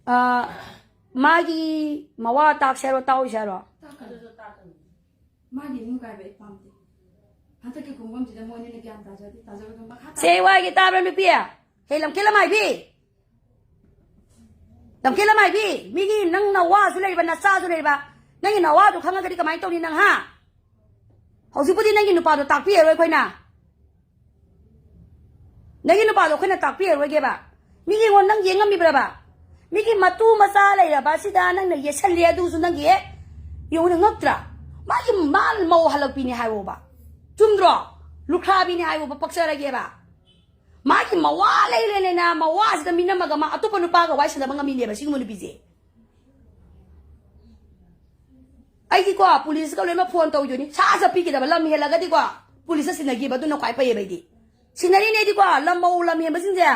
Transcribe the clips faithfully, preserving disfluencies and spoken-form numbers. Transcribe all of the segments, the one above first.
ꯑ, ꯃꯥꯒꯤ ꯃꯋꯥ ꯇꯥꯛꯁꯦ ꯍꯥꯏꯔꯣ, ꯇꯥꯛꯑꯣꯏꯁꯦ ꯍꯥꯏꯔꯣ? ꯃꯥꯒꯤ ꯏꯃꯨꯡ ꯀꯥꯏꯕ ꯑꯩ ꯄꯥꯝꯗꯦ꯫ ꯍꯟꯗꯛꯀꯤ ꯈꯣꯡꯐꯝꯁꯤꯗ ꯃꯣꯏꯅꯤꯅ ꯒ꯭ꯌꯥꯟ ꯇꯥꯖꯔꯗꯤ ꯇꯥꯖꯔꯣꯏꯗꯕ ꯃꯈꯥ ꯁꯦ ꯋꯥꯏꯒꯤ ꯇꯥꯕ꯭ꯔꯥ, ꯅꯨꯄꯤ? ꯍꯦ, ꯂꯝꯀꯦꯜ ꯂꯝꯍꯥꯏꯕꯤ! ꯂꯝꯀꯦꯜ ꯂꯝꯍꯥꯏꯕꯤ! ꯃꯤꯒꯤ ꯅꯪ ꯅꯋꯥꯁꯨ ꯂꯩꯔꯤꯕ, ꯅꯆꯥꯁꯨ ꯂꯩꯔꯤꯕ, ꯅꯪꯒꯤ ꯅꯋꯥꯗꯨ ꯈꯪꯉꯒꯗꯤ ꯀꯃꯥꯏꯅ ꯇꯧꯅꯤ ꯅꯪ, ꯍꯥ? ꯍꯧꯖꯤꯛꯄꯨꯗꯤ ꯅꯪꯒꯤ ꯅꯨꯄꯥꯗꯣ ꯇꯥꯛꯄꯤꯔꯔꯣꯏ ꯑꯩꯈꯣꯏꯅ꯫ ꯅꯪꯒꯤ ꯅꯨꯄꯥꯗꯣ ꯑꯩꯈꯣꯏꯅ ꯇꯥꯛꯄꯤꯔꯔꯣꯏꯒꯦꯕ꯫ ꯃꯤꯒꯤ ꯉꯣꯟ ꯅꯪ ꯌꯦꯡꯉꯝꯃꯤꯕ꯭ꯔꯕ? ꯃꯤꯒꯤ ꯃꯇꯨ ꯃꯆꯥ ꯂꯩꯔꯕ ꯑꯁꯤꯗ ꯅꯪꯅ ꯌꯦꯠꯁꯜꯂꯦ, ꯑꯗꯨꯁꯨ ꯅꯪꯒꯤ ꯍꯦꯛ ꯌꯦꯡꯉꯨꯅꯦ, ꯉꯛꯇ꯭ꯔꯥ? ꯃꯥꯒꯤ ꯃꯥ ꯃꯧ ꯍꯜꯂꯛꯄꯤꯅꯤ ꯍꯥꯏꯌꯣꯕ꯫ ꯆꯨꯝꯗ꯭ꯔꯣ? ꯂꯨꯈ꯭ꯔꯥꯕꯤꯅꯤ ꯍꯥꯏꯌꯣꯕ, ꯄꯛꯆꯔꯒꯦꯕ꯫ ꯃꯥꯒꯤ ꯃꯋꯥ ꯂꯩꯔꯦꯅꯦꯅ, ꯃꯋꯥꯁꯤꯗ ꯃꯤꯅꯝꯃꯒ ꯃꯥ ꯑꯇꯣꯞꯄ ꯅꯨꯄꯥꯒ ꯋꯥꯔꯤ ꯁꯥꯟꯅꯕ ꯉꯝꯃꯤꯅꯦꯕ ꯁꯤꯒꯨꯝꯕ ꯅꯨꯄꯤꯁꯦ꯫ ꯑꯩꯗꯤꯀꯣ, ꯄꯨꯂꯤꯁꯀ ꯂꯣꯏꯅꯃꯛ ꯐꯣꯟ ꯇꯧꯗꯣꯏꯅꯤ꯫ ꯁꯥ ꯆꯠꯄꯤꯒꯗꯕ, ꯂꯝ ꯍꯦꯜꯂꯒꯗꯤꯀꯣ, ꯄꯨꯂꯤꯁꯇ ꯁꯤꯟꯅꯈꯤꯕ, ꯑꯗꯨꯅ ꯈ꯭ꯋꯥꯏ ꯐꯩꯌꯦꯕ ꯑꯩꯗꯤ꯫ ꯁꯤꯟꯅꯔꯤꯅꯦꯗꯤꯀꯣ, ꯂꯝ ꯃꯧ ꯂꯝ ꯍꯦꯟꯕꯁꯤꯡꯁꯦ,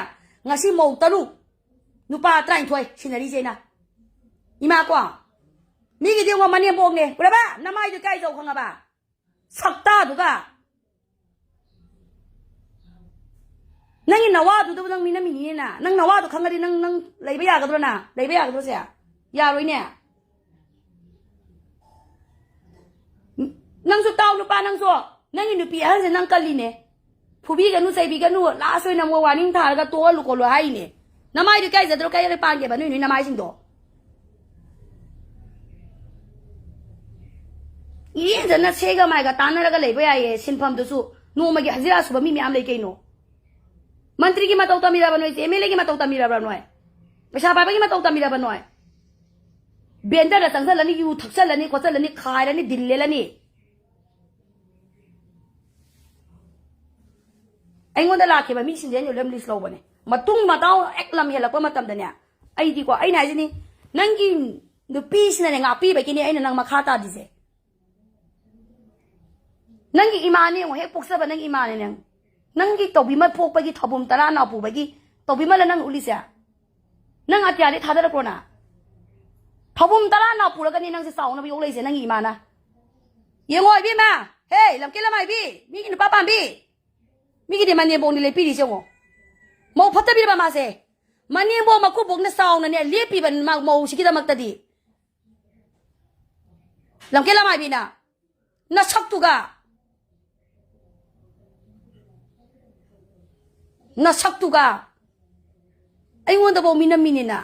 ꯉꯁꯤ ꯃꯧ ꯇꯔꯨꯛ, ꯅꯨꯄꯥ ꯇꯔꯥꯅꯤꯊꯣꯏ ꯁꯤꯟꯅꯔꯤꯁꯦ ꯑꯩꯅ꯫ ꯏꯃꯥꯀꯣ, ꯃꯤꯒꯤꯗꯤ ꯌꯦꯡꯉꯣ, ꯃꯅꯦꯝꯕꯣꯛꯅꯦ꯫ ꯎꯔꯕ? ꯅꯃꯥꯏꯗꯨ ꯀꯥꯏ ꯆꯧ ꯈꯪꯉꯕ? ꯁꯛꯇꯥꯗꯨꯒ꯫ ꯅꯪꯒꯤ ꯅꯋꯥꯗꯨꯗꯕꯨ ꯅꯪ ꯃꯤꯅꯝꯃꯤꯅꯤꯅꯦ꯫ ꯅꯪ ꯅꯋꯥꯗꯣ ꯈꯪꯉꯗꯤ ꯅꯪ, ꯅꯪ ꯂꯩꯕ ꯌꯥꯒꯗ꯭ꯔꯣ ꯅꯪ? ꯂꯩꯕ ꯌꯥꯒꯗ꯭ꯔꯣ ꯁꯦ? ꯌꯥꯔꯣꯏꯅꯦ꯫ ꯅꯪꯁꯨ ꯇꯥꯎ ꯅꯨꯄꯥ, ꯅꯪꯁꯨ꯫ ꯅꯪꯒꯤ ꯅꯨꯄꯤ ꯑꯍꯟꯁꯦ ꯅꯪ ꯀꯜꯂꯤꯅꯦ꯫ ꯐꯨꯕꯤꯒꯅꯨ, ꯆꯩꯕꯤꯒꯅꯨ, ꯂꯥꯁ ꯑꯣꯏꯅ ꯑꯃꯨꯛ ꯋꯥꯔꯅꯤꯡ ꯊꯥꯔꯒ ꯇꯣꯛꯍꯜꯂꯨ ꯈꯣꯠꯂꯨ ꯍꯥꯏꯔꯤꯅꯦ꯫ ꯅꯃꯥꯏꯗꯨ ꯀꯥꯏꯖꯗ꯭ꯔꯣ? ꯀꯥꯏꯗ ꯄꯥꯟꯒꯦꯕ ꯅꯣꯏ, ꯅꯣꯏ ꯅꯃꯥꯏꯁꯤꯡꯗꯣ? ꯏꯔꯦꯟꯖꯅ ꯁꯦꯒ ꯃꯥꯏꯒ ꯇꯥꯟꯅꯔꯒ ꯂꯩꯕ ꯌꯥꯏꯌꯦ ꯁꯤꯟꯐꯝꯗꯨꯁꯨ꯫ ꯅꯣꯡꯃꯒꯤ ꯍꯖꯤꯔꯥ ꯁꯨꯕ ꯃꯤ ꯃꯌꯥꯝ ꯂꯩ ꯀꯩꯅꯣ꯫ ꯃꯟꯇ꯭ꯔꯤꯒꯤ ꯃꯇꯧ ꯇꯝꯃꯤꯔꯕ ꯅꯣꯏꯁꯦ? ꯑꯦꯝ ꯑꯦꯜ ꯑꯦꯒꯤ ꯃꯇꯧ ꯇꯝꯃꯤꯔꯕ ꯅꯣꯏ? ꯄꯩꯁꯥ ꯄꯥꯏꯕꯒꯤ ꯃꯇꯧ ꯇꯝꯃꯤꯔꯕ ꯅꯣꯏ? ꯕꯦꯟꯗꯔꯗ ꯆꯪꯁꯜꯂꯅꯤ, ꯌꯨ ꯊꯛꯆꯜꯂꯅꯤ, ꯈꯣꯠꯆꯜꯂꯅꯤ, ꯈꯥꯏꯔꯅꯤ, ꯗꯤꯜ ꯂꯦꯜꯂꯅꯤ꯫ ꯑꯩꯉꯣꯟꯗ ꯂꯥꯛꯈꯤꯕ ꯃꯤꯁꯤꯡꯁꯦ ꯑꯩꯅ ꯂꯣꯏꯅ ꯂꯤꯁ ꯂꯧꯕꯅꯦ꯫ ꯃꯇꯨꯡ ꯃꯇꯥꯎ ꯍꯦꯛ ꯂꯝ ꯍꯦꯜꯂꯛꯄ ꯃꯇꯝꯗꯅꯦ, ꯑꯩꯗꯤꯀꯣ, ꯑꯩꯅ ꯍꯥꯏꯁꯤꯅꯤ, ꯅꯪꯒꯤ ꯅꯨꯄꯤꯁꯤꯅꯅꯦ ꯉꯥꯛꯄꯤꯕꯒꯤꯅꯦ ꯑꯩꯅ ꯅꯪ ꯃꯈꯥ ꯇꯥꯗ꯭ꯔꯤꯁꯦ꯫ ꯅꯪꯒꯤ ꯏꯃꯥꯅꯦ ꯌꯦꯡꯉꯣ, ꯍꯦꯛ ꯄꯣꯛꯆꯕ ꯅꯪꯒꯤ ꯏꯃꯥꯅꯦ ꯅꯪ꯫ ꯅꯪꯒꯤ ꯇꯧꯕꯤꯃꯜ ꯄꯣꯛꯄꯒꯤ ꯊꯧꯕꯨꯝ ꯇꯔꯥ ꯅꯥꯎ ꯄꯨꯕꯒꯤ ꯇꯧꯕꯤꯃꯜꯂ ꯅꯪ ꯎꯠꯂꯤꯁꯦ? ꯅꯪ ꯑꯇꯤꯌꯥꯗꯤ ꯊꯥꯗꯔꯛꯄ꯭ꯔꯣ ꯅꯪ? ꯊꯧꯕꯨꯝ ꯇꯔꯥ ꯅꯥꯎ ꯄꯨꯔꯒꯅꯤ ꯅꯪꯁꯦ ꯆꯥꯎꯅꯕ ꯌꯣꯛꯂꯛꯏꯁꯦ ꯅꯪꯒꯤ ꯏꯃꯥꯅ꯫ ꯌꯦꯡꯉꯣ ꯏꯕꯦꯝꯃ, ꯍꯦ, ꯂꯝꯀꯦꯜ ꯂꯝꯍꯥꯏꯕꯤ, ꯃꯤꯒꯤ ꯅꯨꯄꯥ ꯄꯥꯝꯕꯤ, ꯃꯤꯒꯤꯗꯤ ꯃꯅꯦꯝꯕꯣꯛꯅꯤ ꯂꯦꯞꯄꯤꯔꯤꯁꯦ ꯌꯦꯡꯉꯣ꯫ ꯃꯧ ꯐꯠꯇꯕꯤꯔꯕ ꯃꯥꯁꯦ? ꯃꯅꯦꯝꯕꯣꯛ ꯃꯀꯨꯕꯣꯛꯅ ꯆꯥꯎꯅꯅꯦ ꯂꯦꯞꯄꯤꯕ ꯃ-, ꯃꯧꯁꯤꯒꯤꯗꯃꯛꯇꯗꯤ꯫ ꯂꯝꯀꯦꯠ ꯂꯝꯍꯥꯏꯕꯤꯅ꯫ ꯅꯁꯛꯇꯨꯒ꯫ ꯅꯁꯛꯇꯨꯒ꯫ ꯑꯩꯉꯣꯟꯗꯐꯥꯎ ꯃꯤꯅꯝꯃꯤꯅꯤꯅ꯫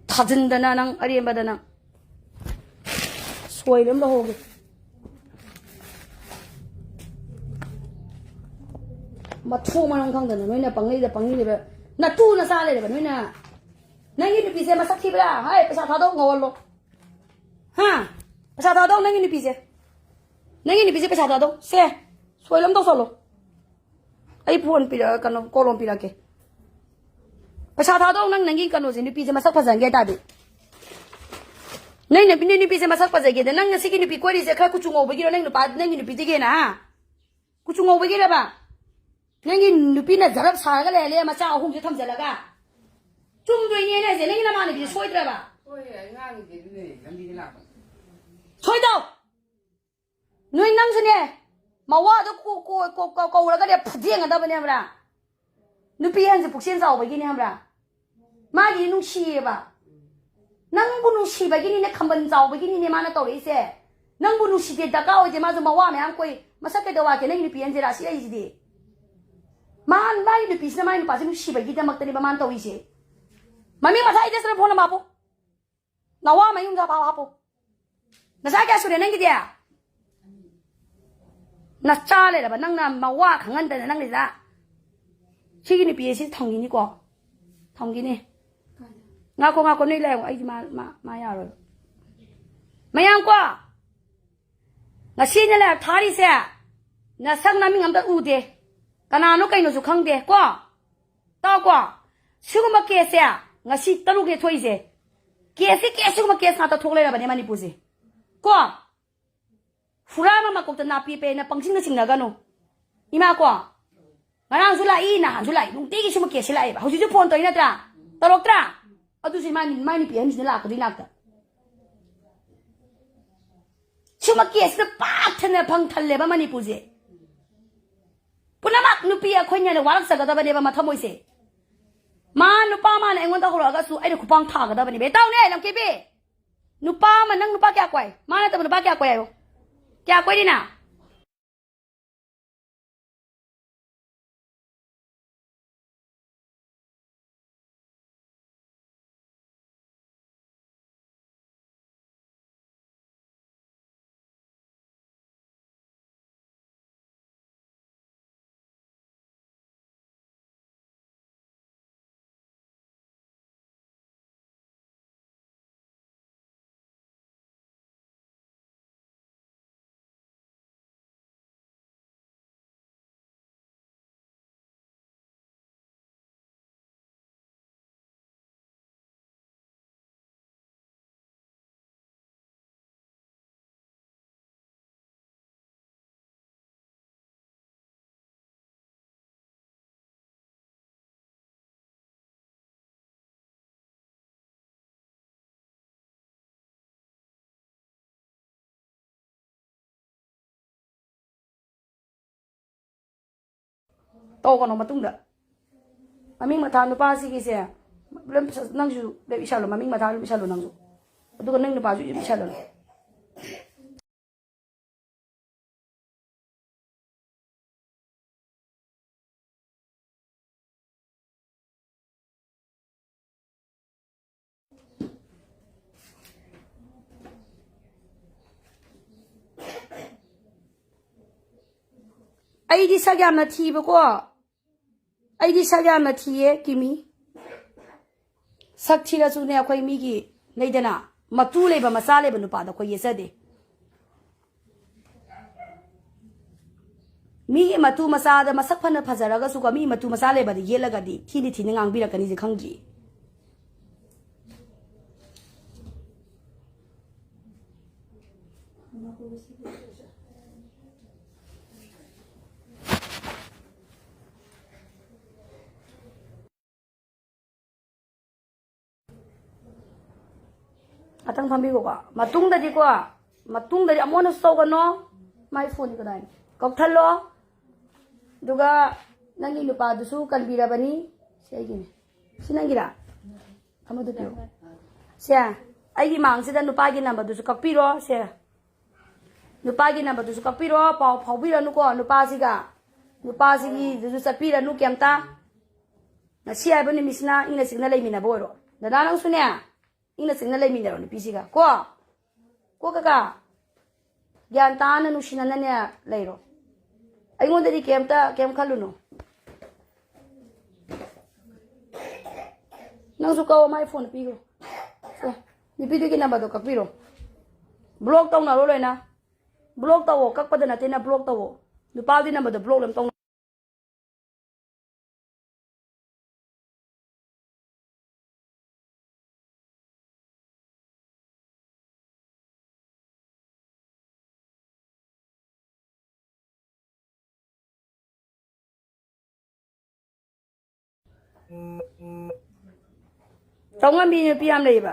ꯊꯥꯖꯤꯟꯗꯅ ꯅꯪ ꯑꯔꯦꯝꯕꯗ ꯅꯪ꯫ ꯁꯣꯏꯕ ꯑꯃ ꯂꯧꯍꯧꯒꯦ꯫ ꯃꯊꯣꯡ ꯃꯔꯝ ꯈꯪꯗꯅ ꯅꯣꯏꯅ ꯄꯪꯂꯩꯗ ꯄꯪꯂꯩꯗ ꯅꯇꯨ ꯅꯆꯥ ꯂꯩꯔꯕ ꯅꯣꯏꯅ꯫ ꯅꯪꯒꯤ ꯅꯨꯄꯤꯁꯦ ꯃꯁꯛ ꯊꯤꯕ꯭ꯔꯥ? ꯍꯥꯏ, ꯄꯩꯁꯥ ꯊꯥꯗꯧ ꯉꯧꯍꯜꯂꯣ꯫ ꯍꯥ? ꯄꯩꯁꯥ ꯊꯥꯗꯧ ꯅꯪꯒꯤ ꯅꯨꯄꯤꯁꯦ꯫ ꯅꯪꯒꯤ ꯅꯨꯄꯤꯁꯦ ꯄꯩꯁꯥ ꯊꯥꯗꯧ꯫ ꯁꯦ, ꯁꯣꯏ ꯑꯃ ꯇꯧꯁꯜꯂꯣ꯫ ꯑꯩ ꯐꯣꯟ ꯄꯤꯔꯛ-, ꯀꯩꯅꯣ, ꯀꯣꯂꯣꯝ ꯄꯤꯔꯛꯀꯦ꯫ ꯄꯩꯁꯥ ꯊꯥꯗꯧ ꯅꯪ ꯅꯪꯒꯤ ꯀꯩꯅꯣꯁꯦ, ꯅꯨꯄꯤꯁꯦ ꯃꯁꯛ ꯐꯖꯍꯟꯒꯦ ꯍꯥꯏ ꯇꯥꯔꯗꯤ꯫ ꯅꯪ ꯅꯨꯄꯤ, ꯅꯪ ꯅꯨꯄꯤꯁꯦ ꯃꯁꯛ ꯐꯖꯒꯦꯗ, ꯅꯪ ꯉꯁꯤꯒꯤ ꯅꯨꯄꯤ ꯀꯣꯏꯔꯤꯁꯦ ꯈꯔ ꯀꯨꯆꯨ ꯉꯧꯕꯒꯤꯔꯣ? ꯅꯪ ꯅꯨꯄꯥ, ꯅꯪꯒꯤ ꯅꯨꯄꯤꯗꯒꯤ ꯍꯦꯟꯅ, ꯍꯥ? ꯀꯨꯆꯨ ꯉꯧꯕꯒꯤꯔꯕ? ꯅꯪꯒꯤ ꯅꯨꯄꯤꯅ ꯖꯔꯞ ꯁꯥꯔꯒ ꯂꯩꯍꯜꯂꯦ, ꯃꯆꯥ ꯑꯍꯨꯝꯁꯦ ꯊꯝꯖꯜꯂꯒ꯫ ꯆꯨꯝꯗꯣꯏꯅꯦꯅ ꯍꯥꯏꯁꯦ, ꯅꯪꯒꯤ ꯅꯃꯥꯟꯅꯕꯤꯁꯦ ꯁꯣꯏꯗ꯭ꯔꯕ? ꯁꯣꯏꯔꯦ, ꯑꯉꯥꯡꯒꯤꯗꯤ ꯑꯗꯨꯅꯦ, ꯂꯝꯕꯤꯗ ꯂꯥꯛꯄ꯫ ꯁꯣꯏꯗꯧ! ꯅꯣꯏ ꯅꯪꯁꯨꯅꯦ, ꯃꯋꯥꯗꯣ ꯀꯣ-, ꯀꯣ-, ꯀꯣ-, ꯀꯣ-, ꯀꯧꯔꯒꯅꯦ ꯐꯨꯗꯦꯡꯒꯗꯕꯅꯦ, ꯈꯪꯕ꯭ꯔꯥ? ꯅꯨꯄꯤ ꯑꯍꯟꯁꯦ ꯄꯨꯛꯆꯦꯜ ꯆꯥꯎꯕꯒꯤꯅꯦ, ꯈꯪꯕ꯭ꯔꯥ? ꯃꯥꯒꯤ ꯅꯨꯡꯁꯤꯌꯦꯕ꯫ ꯅꯪꯕꯨ ꯅꯨꯡꯁꯤꯕꯒꯤꯅꯤꯅꯦ, ꯈꯝꯕꯟ ꯆꯥꯎꯕꯒꯤꯅꯤꯅꯦ ꯃꯥꯅ ꯇꯧꯔꯛꯏꯁꯦ꯫ ꯅꯪꯕꯨ ꯅꯨꯡꯁꯤꯗꯦ, ꯗꯔꯀꯥꯔ ꯑꯣꯏꯗꯦ, ꯃꯥꯁꯨ ꯃꯋꯥ ꯃꯌꯥꯝ ꯀꯣꯏ꯫ ꯃꯁꯛ ꯀꯩꯗꯧ ꯋꯥꯠꯀꯦ? ꯅꯪꯒꯤ ꯅꯨꯄꯤ ꯑꯍꯟꯁꯦ ꯔꯥꯁꯤ ꯂꯩꯁꯤꯗꯤ꯫ ꯃꯥ, ꯃꯥꯒꯤ ꯅꯨꯄꯤꯁꯤꯅ ꯃꯥꯒꯤ ꯅꯨꯄꯥꯁꯦ ꯅꯨꯡꯁꯤꯕꯒꯤꯗꯃꯛꯇꯅꯦꯕ ꯃꯥꯅ ꯇꯧꯔꯤꯁꯦ꯫ ꯃꯃꯤꯡ ꯃꯊꯥ ꯏꯗꯁꯅ ꯐꯣꯟ ꯑꯃ ꯍꯥꯞꯄꯨ꯫ ꯅꯋꯥ ꯃꯌꯨꯝꯗ ꯍꯥꯞꯄꯣ, ꯍꯥꯞꯄꯣ꯫ ꯅꯆꯥ ꯀꯌꯥ ꯁꯨꯔꯦ ꯅꯪꯒꯤꯗꯤ? ꯅꯆꯥ ꯂꯩꯔꯕ ꯅꯪꯅ ꯃꯋꯥ ꯈꯪꯍꯟꯗꯅ ꯅꯪꯒꯤꯗ꯫ ꯁꯤꯒꯤ ꯅꯨꯄꯤ ꯑꯁꯤ ꯊꯝꯈꯤꯅꯤꯀꯣ? ꯊꯝꯈꯤꯅꯤ꯫ ꯉꯥꯈꯣ, ꯉꯥꯈꯣ, ꯅꯣꯏ ꯂꯩꯔꯝꯃꯣ꯫ ꯑꯩꯗꯤ ꯃꯥ, ꯃꯥ, ꯃꯥ ꯌꯥꯔꯣꯏꯕ꯫ ꯃꯌꯥꯝ ꯀꯣ, ꯉꯁꯤ ꯑꯩꯅ ꯂꯥꯏꯔꯤꯛ ꯊꯥꯔꯤꯁꯦ ꯅꯁꯛ ꯅꯃꯤꯡ ꯑꯝꯇ ꯎꯗꯦ꯫ ꯀꯅꯥꯅꯣ ꯀꯩꯅꯣꯁꯨ ꯈꯪꯗꯦ ꯀꯣ? ꯇꯥꯎꯀꯣ, ꯁꯤꯒꯨꯝꯕ ꯀꯦꯁꯁꯦ ꯉꯁꯤ ꯇꯔꯨꯛꯅꯦ ꯊꯣꯛꯏꯁꯦ꯫ ꯀꯦꯁꯁꯤ ꯀꯦꯁ, ꯁꯤꯒꯨꯝꯕ ꯀꯦꯁ ꯉꯥꯛꯇ ꯊꯣꯛ ꯂꯩꯔꯕꯅꯦ ꯃꯅꯤꯄꯨꯔꯁꯦ꯫ ꯀꯣ? ꯍꯨꯔꯥꯟꯕ ꯃꯀꯣꯛꯇ ꯅꯥꯄꯤ ꯄꯦꯅ ꯄꯪꯁꯤꯡꯗ ꯁꯤꯡꯅꯒꯅꯨ꯫ ꯏꯃꯥ ꯀꯣ, ꯉꯔꯥꯡꯁꯨ ꯂꯥꯛꯏ, ꯅꯍꯥꯟꯁꯨ ꯂꯥꯛꯏ, ꯅꯨꯡꯇꯤꯒꯤ ꯁꯤꯒꯨꯝꯕ ꯀꯦꯁꯁꯦ ꯂꯥꯛꯑꯦꯕ꯫ ꯍꯧꯖꯤꯛꯁꯨ ꯐꯣꯟ ꯇꯧꯔꯤ ꯅꯠꯇ꯭ꯔꯥ? ꯇꯧꯔꯛꯇ꯭ꯔꯥ? ꯑꯗꯨꯁꯨ ꯏꯃꯥ, ꯃꯥꯏ ꯅꯨꯄꯤ ꯑꯍꯟꯁꯤꯅ ꯂꯥꯛꯀꯗꯣꯏ ꯅꯥꯛꯇ꯫ ꯁꯤꯒꯨꯝꯕ ꯀꯦꯁꯁꯤꯗ ꯄꯥꯛ ꯊꯟꯅ ꯐꯪ ꯊꯜꯂꯦꯕ ꯃꯅꯤꯄꯨꯔꯁꯦ꯫ ꯅꯃꯛ ꯅꯨꯄꯤ ꯑꯩꯈꯣꯏꯅ ꯍꯦꯟꯅ ꯋꯥꯔꯛꯆꯒꯗꯕꯅꯦꯕ ꯃꯊꯃꯣꯏꯁꯦ꯫ ꯃꯥ ꯅꯨꯄꯥ ꯃꯥꯅ ꯑꯩꯉꯣꯟꯗ ꯍꯧꯔꯛꯑꯒꯁꯨ ꯑꯩꯅ ꯈꯨꯄꯥꯡ ꯊꯥꯒꯗꯕꯅꯦꯕ꯫ ꯇꯥꯎꯅꯦ, ꯂꯝꯀꯦꯕꯤ꯫ ꯅꯨꯄꯥ ꯑꯃ, ꯅꯪ ꯅꯨꯄꯥ ꯀꯌꯥ ꯀꯣꯏ? ꯃꯥ ꯅꯠꯇꯕ ꯅꯨꯄꯥ ꯀꯌꯥ ꯀꯣꯏ ꯍꯥꯏꯌꯣ? ꯀꯌꯥ ꯀꯣꯏꯔꯤꯅ? ꯇꯧꯒꯅꯣ ꯃꯇꯨꯡꯗ꯫ ꯃꯃꯤꯡ ꯃꯊꯥ ꯅꯨꯄꯥꯁꯤꯒꯤꯁꯦ ꯂꯣꯏ ꯄꯩꯁꯥ-, ꯅꯪꯁꯨ ꯂꯣꯏ ꯏꯁꯜꯂꯣ, ꯃꯃꯤꯡ ꯃꯊꯥ ꯂꯣꯏ ꯏꯁꯜꯂꯣ ꯅꯪꯁꯨ꯫ ꯑꯗꯨꯒ ꯅꯪ ꯅꯨꯄꯥꯁꯨ ꯏꯁꯜꯂꯣ꯫ ꯑꯩꯗꯤ ꯁꯛ ꯌꯥꯝꯅ ꯊꯤꯕꯀꯣ꯫ ꯑꯩꯗꯤ ꯁꯛ ꯌꯥꯝꯅ ꯊꯤꯌꯦ, ꯀꯤꯃꯤ꯫ ꯁꯛ ꯊꯤꯔꯁꯨꯅꯦ, ꯑꯩꯈꯣꯏ ꯃꯤꯒꯤ ꯂꯩꯗꯅ, ꯃꯇꯨ ꯂꯩꯕ, ꯃꯆꯥ ꯂꯩꯕ ꯅꯨꯄꯥꯗ ꯑꯩꯈꯣꯏ ꯌꯦꯠꯆꯗꯦ꯫ ꯃꯤꯒꯤ ꯃꯇꯨ ꯃꯆꯥꯗ, ꯃꯁꯛ ꯐꯅ ꯐꯖꯔꯒꯁꯨꯀꯣ, ꯃꯤ ꯃꯇꯨ ꯃꯆꯥ ꯂꯩꯕꯗ ꯌꯦꯠꯂꯒꯗꯤ ꯊꯤꯅ ꯊꯤꯅ ꯉꯥꯡꯕꯤꯔꯛꯀꯅꯤꯁꯦ ꯈꯪꯗ꯭ꯔꯤ? ꯉꯥꯛꯇꯪ ꯐꯝꯕꯤꯈꯣꯀꯣ꯫ ꯃꯇꯨꯡꯗꯗꯤꯀꯣ, ꯃꯇꯨꯡꯗꯗꯤ ꯑꯃꯨꯛ ꯍꯟꯅꯁꯨ ꯇꯧꯒꯅꯣ꯫ ꯃꯥꯏ ꯐꯣꯟꯗꯤ ꯀꯗꯥꯏꯅꯣ? ꯀꯛꯊꯠꯂꯣ꯫ ꯑꯗꯨꯒ ꯅꯪꯒꯤ ꯅꯨꯄꯥꯗꯨꯁꯨ ꯀꯟꯕꯤꯔꯕꯅꯤ꯫ ꯁꯤ ꯑꯩꯒꯤꯅꯦ꯫ ꯁꯤ ꯅꯪꯒꯤꯔꯥ? ꯑꯃꯗꯨ ꯄꯤꯔꯛꯑꯣ꯫ ꯁꯦ, ꯑꯩꯒꯤ ꯃꯥꯡꯁꯤꯗ ꯅꯨꯄꯥꯒꯤ ꯅꯝꯕꯔꯗꯨꯁꯨ ꯀꯛꯄꯤꯔꯣ꯫ ꯁꯦ, ꯅꯨꯄꯥꯒꯤ ꯅꯝꯕꯔꯗꯨꯁꯨ ꯀꯛꯄꯤꯔꯣ꯫ ꯄꯥꯎ ꯐꯥꯎꯕꯤꯔꯅꯨꯀꯣ ꯅꯨꯄꯥꯁꯤꯒ꯫ ꯅꯨꯄꯥꯁꯤꯒꯤꯗꯨꯁꯨ ꯆꯠꯄꯤꯔꯅꯨ ꯀꯩꯝꯇ꯫ ꯉꯁꯤ ꯍꯥꯏꯕ ꯅꯨꯃꯤꯠꯁꯤꯅ ꯏꯪꯅ ꯆꯤꯛꯅ ꯂꯩꯃꯤꯟꯅꯕ ꯑꯣꯏꯔꯣ꯫ ꯗꯗꯥ, ꯅꯪꯁꯨꯅꯦ, ꯏꯪꯅ ꯆꯤꯛꯅ ꯂꯩꯃꯤꯟꯅꯔꯣ ꯅꯨꯄꯤꯁꯤꯒ ꯀꯣ꯫ ꯀꯣ ꯀꯀꯥ, ꯒ꯭ꯌꯥꯟ ꯇꯥꯅ ꯅꯨꯡꯁꯤꯅꯅꯅꯦ ꯂꯩꯔꯣ꯫ ꯑꯩꯉꯣꯟꯗꯗꯤ ꯀꯩꯝꯇ ꯀꯩꯝ ꯈꯜꯂꯨꯅꯨ꯫ ꯅꯪꯁꯨ ꯀꯛꯑꯣ, ꯃꯥꯏ ꯐꯣꯟ ꯄꯤꯈ꯭ꯔꯣ꯫ ꯁꯦ, ꯅꯨꯄꯤꯗꯨꯒꯤ ꯅꯝꯕꯔꯗꯣ ꯀꯛꯄꯤꯔꯣ꯫ ꯕ꯭ꯂꯣꯛ ꯇꯧꯅꯔꯣ ꯂꯣꯏꯅ꯫ ꯕ꯭ꯂꯣꯛ ꯇꯧꯋꯣ, ꯀꯛꯄꯗ ꯅꯠꯇꯦꯅ ꯕ꯭ꯂꯣꯛ ꯇꯧꯋꯣ꯫ ꯅꯨꯄꯥꯗꯨꯒꯤ ꯅꯝꯕꯔꯗꯣ ꯕ꯭ꯂꯣꯛ ꯑꯗꯨꯝ ꯇꯧꯅ꯫ ꯇꯧꯉꯝꯕꯤ ꯅꯨꯄꯤ ꯌꯥꯝ ꯂꯩꯌꯦꯕ꯫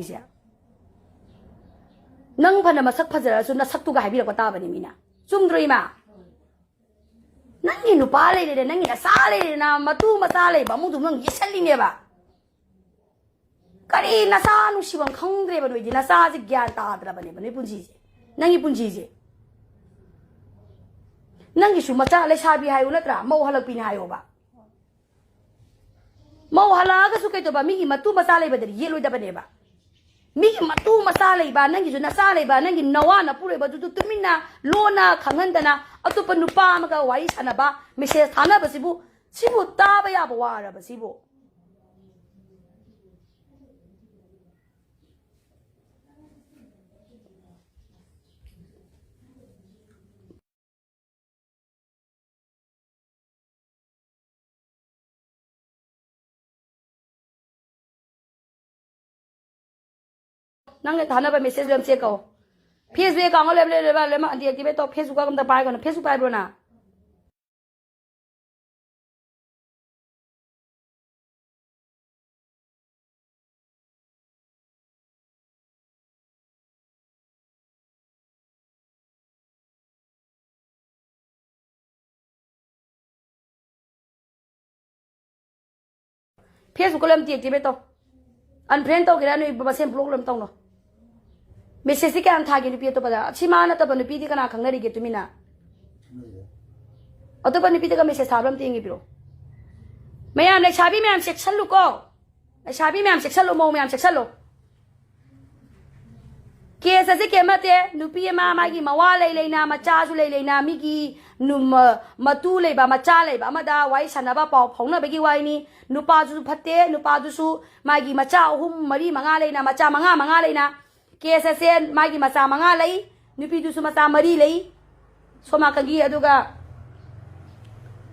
ꯁꯦ꯫ ꯅꯪ ꯐꯅ ꯃꯁꯛ ꯐꯖꯔꯁꯨ ꯅꯁꯛꯇꯨꯒ ꯍꯥꯏꯕꯤꯔꯛꯄ ꯇꯥꯕꯅꯤ ꯃꯤꯅ꯫ ꯆꯨꯝꯗ꯭ꯔꯣ ꯏꯃꯥ? ꯅꯪꯒꯤ ꯅꯨꯄꯥ ꯂꯩꯔꯦꯅꯦ, ꯅꯪꯒꯤ ꯅꯆꯥ ꯂꯩꯔꯦꯅ, ꯃꯇꯨ ꯃꯆꯥ ꯂꯩꯕ ꯑꯃꯨꯛꯗꯨ ꯅꯪ ꯌꯦꯠꯁꯜꯂꯤꯅꯦꯕ꯫ ꯀꯔꯤ ꯅꯆꯥ ꯅꯨꯡꯁꯤꯐꯝ ꯈꯪꯗ꯭ꯔꯦꯕ ꯅꯣꯏꯗꯤ꯫ ꯅꯆꯥꯁꯦ ꯒ꯭ꯌꯥꯟ ꯇꯥꯗ꯭ꯔꯕꯅꯦꯕ ꯅꯣꯏ ꯄꯨꯟꯁꯤꯁꯦ꯫ ꯅꯪꯒꯤ ꯄꯨꯟꯁꯤꯁꯦ꯫ ꯅꯪꯒꯤꯁꯨ ꯃꯆꯥ ꯂꯩꯁꯥꯕꯤ ꯍꯥꯏꯌꯨ ꯅꯠꯇ꯭ꯔꯥ? ꯃꯧ ꯍꯜꯂꯛꯄꯤꯅꯤ ꯍꯥꯏꯌꯣꯕ꯫ ꯃꯧ ꯍꯜꯂꯛꯑꯒꯁꯨ ꯀꯩꯗꯧꯕ? ꯃꯤꯒꯤ ꯃꯇꯨ ꯃꯆꯥ ꯂꯩꯕꯗꯗꯤ ꯌꯦꯠꯂꯣꯏꯗꯕꯅꯦꯕ꯫ ꯃꯤꯒꯤ ꯃꯇꯨ ꯃꯆꯥ ꯂꯩꯕ, ꯅꯪꯒꯤꯁꯨ ꯅꯆꯥ ꯂꯩꯕ, ꯅꯪꯒꯤ ꯅꯋꯥ ꯅꯄꯨꯔꯣꯏꯕꯗꯨꯁꯨ ꯇꯨꯃꯤꯟꯅ ꯂꯣꯟꯅ ꯈꯪꯍꯟꯗꯅ ꯑꯇꯣꯞꯄ ꯅꯨꯄꯥ ꯑꯃꯒ ꯋꯥꯔꯤ ꯁꯥꯟꯅꯕ, ꯃꯦꯁꯦꯖ ꯊꯥꯅꯕꯁꯤꯕꯨ, ꯁꯤꯕꯨ ꯇꯥꯕ ꯌꯥꯕ ꯋꯥꯔꯕ ꯁꯤꯕꯨ? ꯅꯪꯅ ꯊꯥꯅꯕ message ꯂꯣꯏ ꯆꯦꯛ ꯀꯧ꯫ Facebook account ꯂꯩꯕ ꯂꯩꯕ ꯂꯣꯏꯅꯃꯛ deactivate ꯇꯧ꯫ Facebook ꯑꯝꯇ ꯄꯥꯏꯒꯅꯨ꯫ Facebook ꯄꯥꯏꯕ꯭ꯔꯣ ꯅꯪ? Facebook ꯀ ꯂꯣꯏ deactivate ꯇꯧ꯫ Unfriend ꯇꯧꯒꯦꯔꯥ ꯅꯣꯏ ꯃꯁꯦꯟ block ꯂꯣꯏ ꯇꯧꯅꯣ꯫ Message ꯁꯤ ꯀꯌꯥꯝ ꯊꯥꯒꯦ ꯅꯨꯄꯤ ꯑꯇꯣꯞꯄꯗ? ꯁꯤ ꯃꯥ ꯅꯠꯇꯕ ꯅꯨꯄꯤꯗꯤ ꯀꯅꯥ ꯈꯪꯅꯔꯤꯒꯦ ꯇꯨꯃꯤꯟꯅ? ꯑꯇꯣꯞꯄ ꯅꯨꯄꯤꯗꯒ message ꯊꯥꯕ꯭ꯔꯥ ꯑꯝꯇ ꯌꯦꯡꯒꯦ ꯄꯤꯔꯛꯑꯣ꯫ ꯃꯌꯥꯝ ꯂꯩꯁꯥꯕꯤ ꯃꯌꯥꯝ ꯆꯦꯛꯁꯜꯂꯨꯀꯣ꯫ ꯂꯩꯁꯥꯕꯤ ꯃꯌꯥꯝ ꯆꯦꯛꯁꯜꯂꯨ, ꯃꯧ ꯃꯌꯥꯝ ꯆꯦꯛꯁꯜꯂꯨ꯫ Case ꯑꯁꯤ ꯀꯩꯝ ꯅꯠꯇꯦ꯫ ꯅꯨꯄꯤ ꯑꯃ ꯃꯥꯒꯤ ꯃꯋꯥ ꯂꯩ ꯂꯩꯅ, ꯃꯆꯥꯁꯨ ꯂꯩ ꯂꯩꯅ, ꯃꯤꯒꯤ ꯅꯨ-, ꯃ-, ꯃꯇꯨ ꯂꯩꯕ, ꯃꯆꯥ ꯂꯩꯕ ꯑꯃꯗ ꯋꯥꯔꯤ ꯁꯥꯟꯅꯕ, ꯄꯥꯎ ꯐꯥꯎꯅꯕꯒꯤ ꯋꯥꯔꯤꯅꯤ꯫ ꯅꯨꯄꯥꯁꯨ ꯐꯠꯇꯦ, ꯅꯨꯄꯥꯗꯨꯁꯨ ꯃꯥꯒꯤ ꯃꯆꯥ ꯑꯍꯨꯝ, ꯃꯔꯤ, ꯃꯉꯥ ꯂꯩꯅ, ꯃꯆꯥ ꯃꯉꯥ, ꯃꯉꯥ ꯂꯩꯅ꯫ Case ꯑꯁꯦ ꯃꯥꯒꯤ ꯃꯆꯥ ꯃꯉꯥ ꯂꯩ, ꯅꯨꯄꯤꯗꯨꯁꯨ ꯃꯆꯥ ꯃꯔꯤ ꯂꯩ꯫ ꯁꯣꯝ ꯅꯥꯀꯟꯒꯤ, ꯑꯗꯨꯒ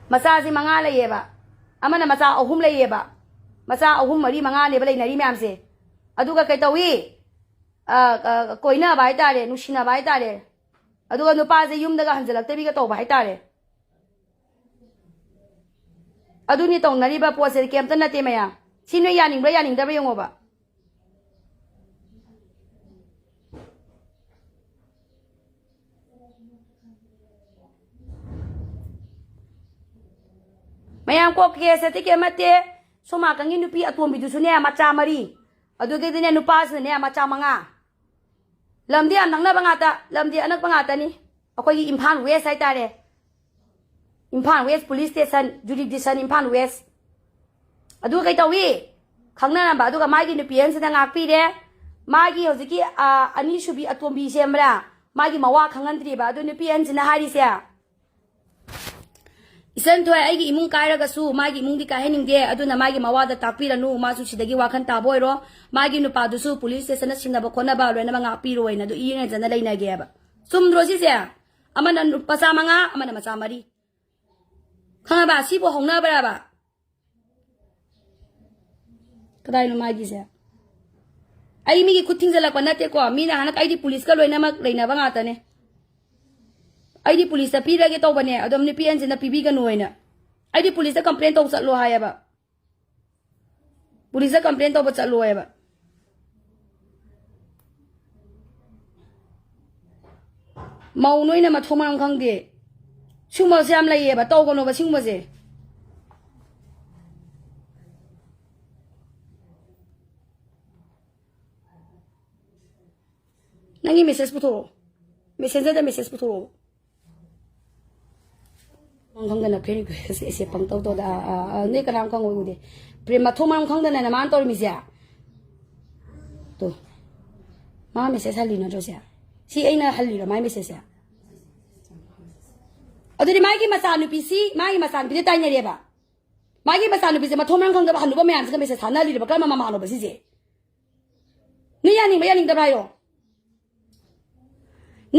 ꯃꯆꯥꯁꯤ ꯃꯉꯥ ꯂꯩꯌꯦꯕ꯫ ꯑꯃꯅ ꯃꯆꯥ ꯑꯍꯨꯝ ꯂꯩꯌꯦꯕ꯫ ꯃꯆꯥ ꯑꯍꯨꯝ, ꯃꯔꯤ, ꯃꯉꯥꯅꯦꯕ ꯂꯩꯅꯔꯤ ꯃꯌꯥꯝꯁꯦ꯫ ꯑꯗꯨꯒ ꯀꯩꯇꯧꯏ? ꯑ, ꯑ, ꯀꯣꯏꯅꯕ ꯍꯥꯏꯇꯥꯔꯦ, ꯅꯨꯡꯁꯤꯅꯕ ꯍꯥꯏꯇꯥꯔꯦ꯫ ꯑꯗꯨꯒ ꯅꯨꯄꯥꯁꯦ ꯌꯨꯝꯗꯒ ꯍꯟꯖꯤꯜꯂꯛꯇꯕꯤꯒ ꯇꯧꯕ ꯍꯥꯏꯇꯥꯔꯦ꯫ ꯑꯗꯨꯅꯤ ꯇꯧꯅꯔꯤꯕ ꯄꯣꯠꯁꯦ, ꯀꯩꯝꯇ ꯅꯠꯇꯦ ꯃꯌꯥꯝ꯫ ꯁꯤ ꯅꯣꯏ ꯌꯥꯅꯤꯡꯕ꯭ꯔꯥ ꯌꯥꯅꯤꯡꯗꯕ꯭ꯔꯥ ꯌꯦꯡꯉꯣꯕ꯫ ꯃꯌꯥꯝ ꯀꯣ, case ꯑꯇꯩ ꯀꯩꯝ ꯅꯠꯇꯦ꯫ ꯁꯣꯝ ꯅꯥꯀꯟꯒꯤ ꯅꯨꯄꯤ ꯑꯇꯣꯝꯕꯤꯗꯨꯁꯨꯅꯦ ꯃꯆꯥ ꯃꯔꯤ, ꯑꯗꯨꯗꯒꯤꯗꯤꯅꯦ ꯅꯨꯄꯥꯁꯤꯅꯅꯦ ꯃꯆꯥ ꯃꯉꯥ꯫ ꯂꯝꯗꯤ ꯌꯥꯝ ꯅꯛꯅꯕ ꯉꯥꯛꯇ, ꯂꯝꯗꯤ ꯑꯅꯛꯄ ꯉꯥꯛꯇꯅꯤ꯫ ꯑꯩꯈꯣꯏꯒꯤ ꯏꯝꯐꯥꯜ West ꯍꯥꯏꯇꯥꯔꯦ꯫ Imphal West Police Station, Jurisdiction Imphal West꯫ ꯑꯗꯨꯒ ꯀꯩ ꯇꯧꯏ? ꯈꯪꯅꯔꯝꯕ, ꯑꯗꯨꯒ ꯃꯥꯒꯤ ꯅꯨꯄꯤ ꯑꯍꯟꯁꯤꯅ ꯉꯥꯛꯄꯤꯔꯦ꯫ ꯃꯥꯒꯤ ꯍꯧꯖꯤꯛꯀꯤ, ꯑ, ꯑꯅꯤꯁꯨꯕꯤ ꯑꯇꯣꯝꯕꯤꯁꯦ ꯈꯪꯕ꯭ꯔꯥ? ꯃꯥꯒꯤ ꯃꯋꯥ ꯈꯪꯍꯟꯗ꯭ꯔꯤꯕ꯫ ꯑꯗꯨ ꯅꯨꯄꯤ ꯑꯍꯟꯁꯤꯅ ꯍꯥꯏꯔꯤꯁꯦ, "ꯏꯆꯟ ꯊꯣꯏ, ꯑꯩꯒꯤ ꯏꯃꯨꯡ ꯀꯥꯏꯔꯒꯁꯨ ꯃꯥꯒꯤ ꯏꯃꯨꯡꯗꯤ ꯀꯥꯏꯍꯟꯅꯤꯡꯗꯦ, ꯑꯗꯨꯅ ꯃꯥꯒꯤ ꯃꯋꯥꯗ ꯇꯥꯛꯄꯤꯔꯅꯨ, ꯃꯥꯁꯨ ꯁꯤꯗꯒꯤ ꯋꯥꯈꯜ ꯇꯥꯕ ꯑꯣꯏꯔꯣ, ꯃꯥꯒꯤ ꯅꯨꯄꯥꯗꯨꯁꯨ police station ꯁꯤꯟꯅꯕ ꯈꯣꯠꯅꯕ ꯂꯣꯏꯅꯃꯛ ꯉꯥꯛꯄꯤꯔꯣꯅ ꯑꯗꯨ ꯏꯔꯦꯟꯖꯅ ꯂꯩꯅꯒꯦꯕ"꯫ ꯆꯨꯝꯗ꯭ꯔꯣ ꯁꯤꯁꯦ? ꯑꯃꯅ ꯅꯨ-, ꯃꯆꯥ ꯃꯉꯥ, ꯑꯃꯅ ꯃꯆꯥ ꯃꯔꯤ꯫ ꯈꯪꯉꯕ? ꯁꯤꯕꯨ ꯍꯧꯅꯕ꯭ꯔꯕ? ꯀꯗꯥꯏꯅꯣ ꯃꯥꯒꯤꯁꯦ? ꯑꯩ ꯃꯤꯒꯤ ꯈꯨꯠ ꯊꯤꯡꯖꯤꯜꯂꯛꯄ ꯅꯠꯇꯦꯀꯣ, ꯃꯤꯅ ꯍꯥꯟꯅ ꯑꯩꯗꯤ ꯄꯨꯂꯤꯁꯀ ꯂꯣꯏꯅꯃꯛ ꯂꯩꯅꯕ ꯉꯥꯛꯇꯅꯦ꯫ ꯑꯩꯗꯤ ꯄꯨꯂꯤꯁꯇ ꯄꯤꯔꯒꯦ ꯇꯧꯕꯅꯦ, ꯑꯗꯨꯝ ꯅꯨꯄꯤ ꯑꯍꯟꯁꯤꯅ ꯄꯤꯕꯤꯒꯅꯨ ꯍꯥꯏꯅ꯫ ꯑꯩꯗꯤ ꯄꯨꯂꯤꯁꯇ ꯀꯝꯄ꯭ꯂꯦꯟ ꯇꯧ ꯆꯠꯂꯣ ꯍꯥꯏꯌꯦꯕ꯫ ꯄꯨꯂꯤꯁꯇ ꯀꯝꯄ꯭ꯂꯦꯟ ꯇꯧꯕ ꯆꯠꯂꯣ ꯍꯥꯏꯌꯦꯕ꯫ ꯃꯧ ꯅꯣꯏꯅ ꯃꯊꯣꯡ ꯃꯔꯝ ꯈꯪꯗꯦ꯫ ꯁꯤꯒꯨꯝꯕꯁꯦ ꯌꯥꯝ ꯂꯩꯌꯦꯕ, ꯇꯧꯒꯅꯣꯕ ꯁꯤꯒꯨꯝꯕꯁꯦ꯫ ꯅꯪꯒꯤ ꯃꯦꯁꯦꯖ ꯄꯨꯊꯣꯔꯛꯑꯣ꯫ ꯃꯦꯁꯦꯟꯖꯔꯗ ꯃꯦꯁꯦꯖ ꯄꯨꯊꯣꯔꯛꯑꯣ꯫ ꯃꯔꯝ ꯈꯪꯗꯅ ꯐ꯭ꯔꯦꯟ ꯔꯤꯀ꯭ꯋꯦꯁ ꯑꯦꯁꯦꯞ ꯄꯪꯇꯧ ꯇꯧꯗ꯫ ꯑꯥ, ꯑꯥ, ꯑꯥ, ꯅꯣꯏ ꯀꯅꯥꯝ ꯈꯪꯉꯣꯏ ꯎꯗꯦ꯫ ꯄ꯭ꯔꯦꯝ ꯃꯊꯣꯡ ꯃꯔꯝ ꯈꯪꯗꯅꯅ ꯃꯥꯅ ꯇꯧꯔꯝꯃꯤꯁꯦ꯫ ꯇꯣ꯫ ꯃꯥ ꯃꯦꯁꯦꯖ ꯍꯜꯂꯤ ꯅꯠꯇ꯭ꯔꯣ ꯁꯦ? ꯁꯤ ꯑꯩꯅ ꯍꯜꯂꯤꯔꯣ ꯃꯥꯏ ꯃꯦꯁꯦꯖꯁꯦ? ꯑꯗꯨꯗꯤ ꯃꯥꯒꯤ ꯃꯆꯥꯅꯨꯄꯤꯁꯤ, ꯃꯥꯒꯤ ꯃꯆꯥꯅꯨꯄꯤꯗ ꯇꯥꯏꯅꯔꯦꯕ꯫ ꯃꯥꯒꯤ ꯃꯆꯥꯅꯨꯄꯤꯁꯦ ꯃꯊꯣꯡ ꯃꯔꯝ ꯈꯪꯗꯕ ꯍꯟꯅꯨꯕ ꯃꯌꯥꯝꯁꯤꯒ ꯃꯦꯁꯦꯖ ꯊꯥꯅꯍꯜꯂꯤꯔꯕ? ꯀꯔꯝꯕ ꯃꯃꯥꯅꯣꯕ ꯁꯤꯁꯦ? ꯅꯣꯏ ꯌꯥꯅꯤꯡꯕ ꯌꯥꯅꯤꯡꯗꯕ꯭ꯔꯥ ꯍꯥꯏꯔꯣ?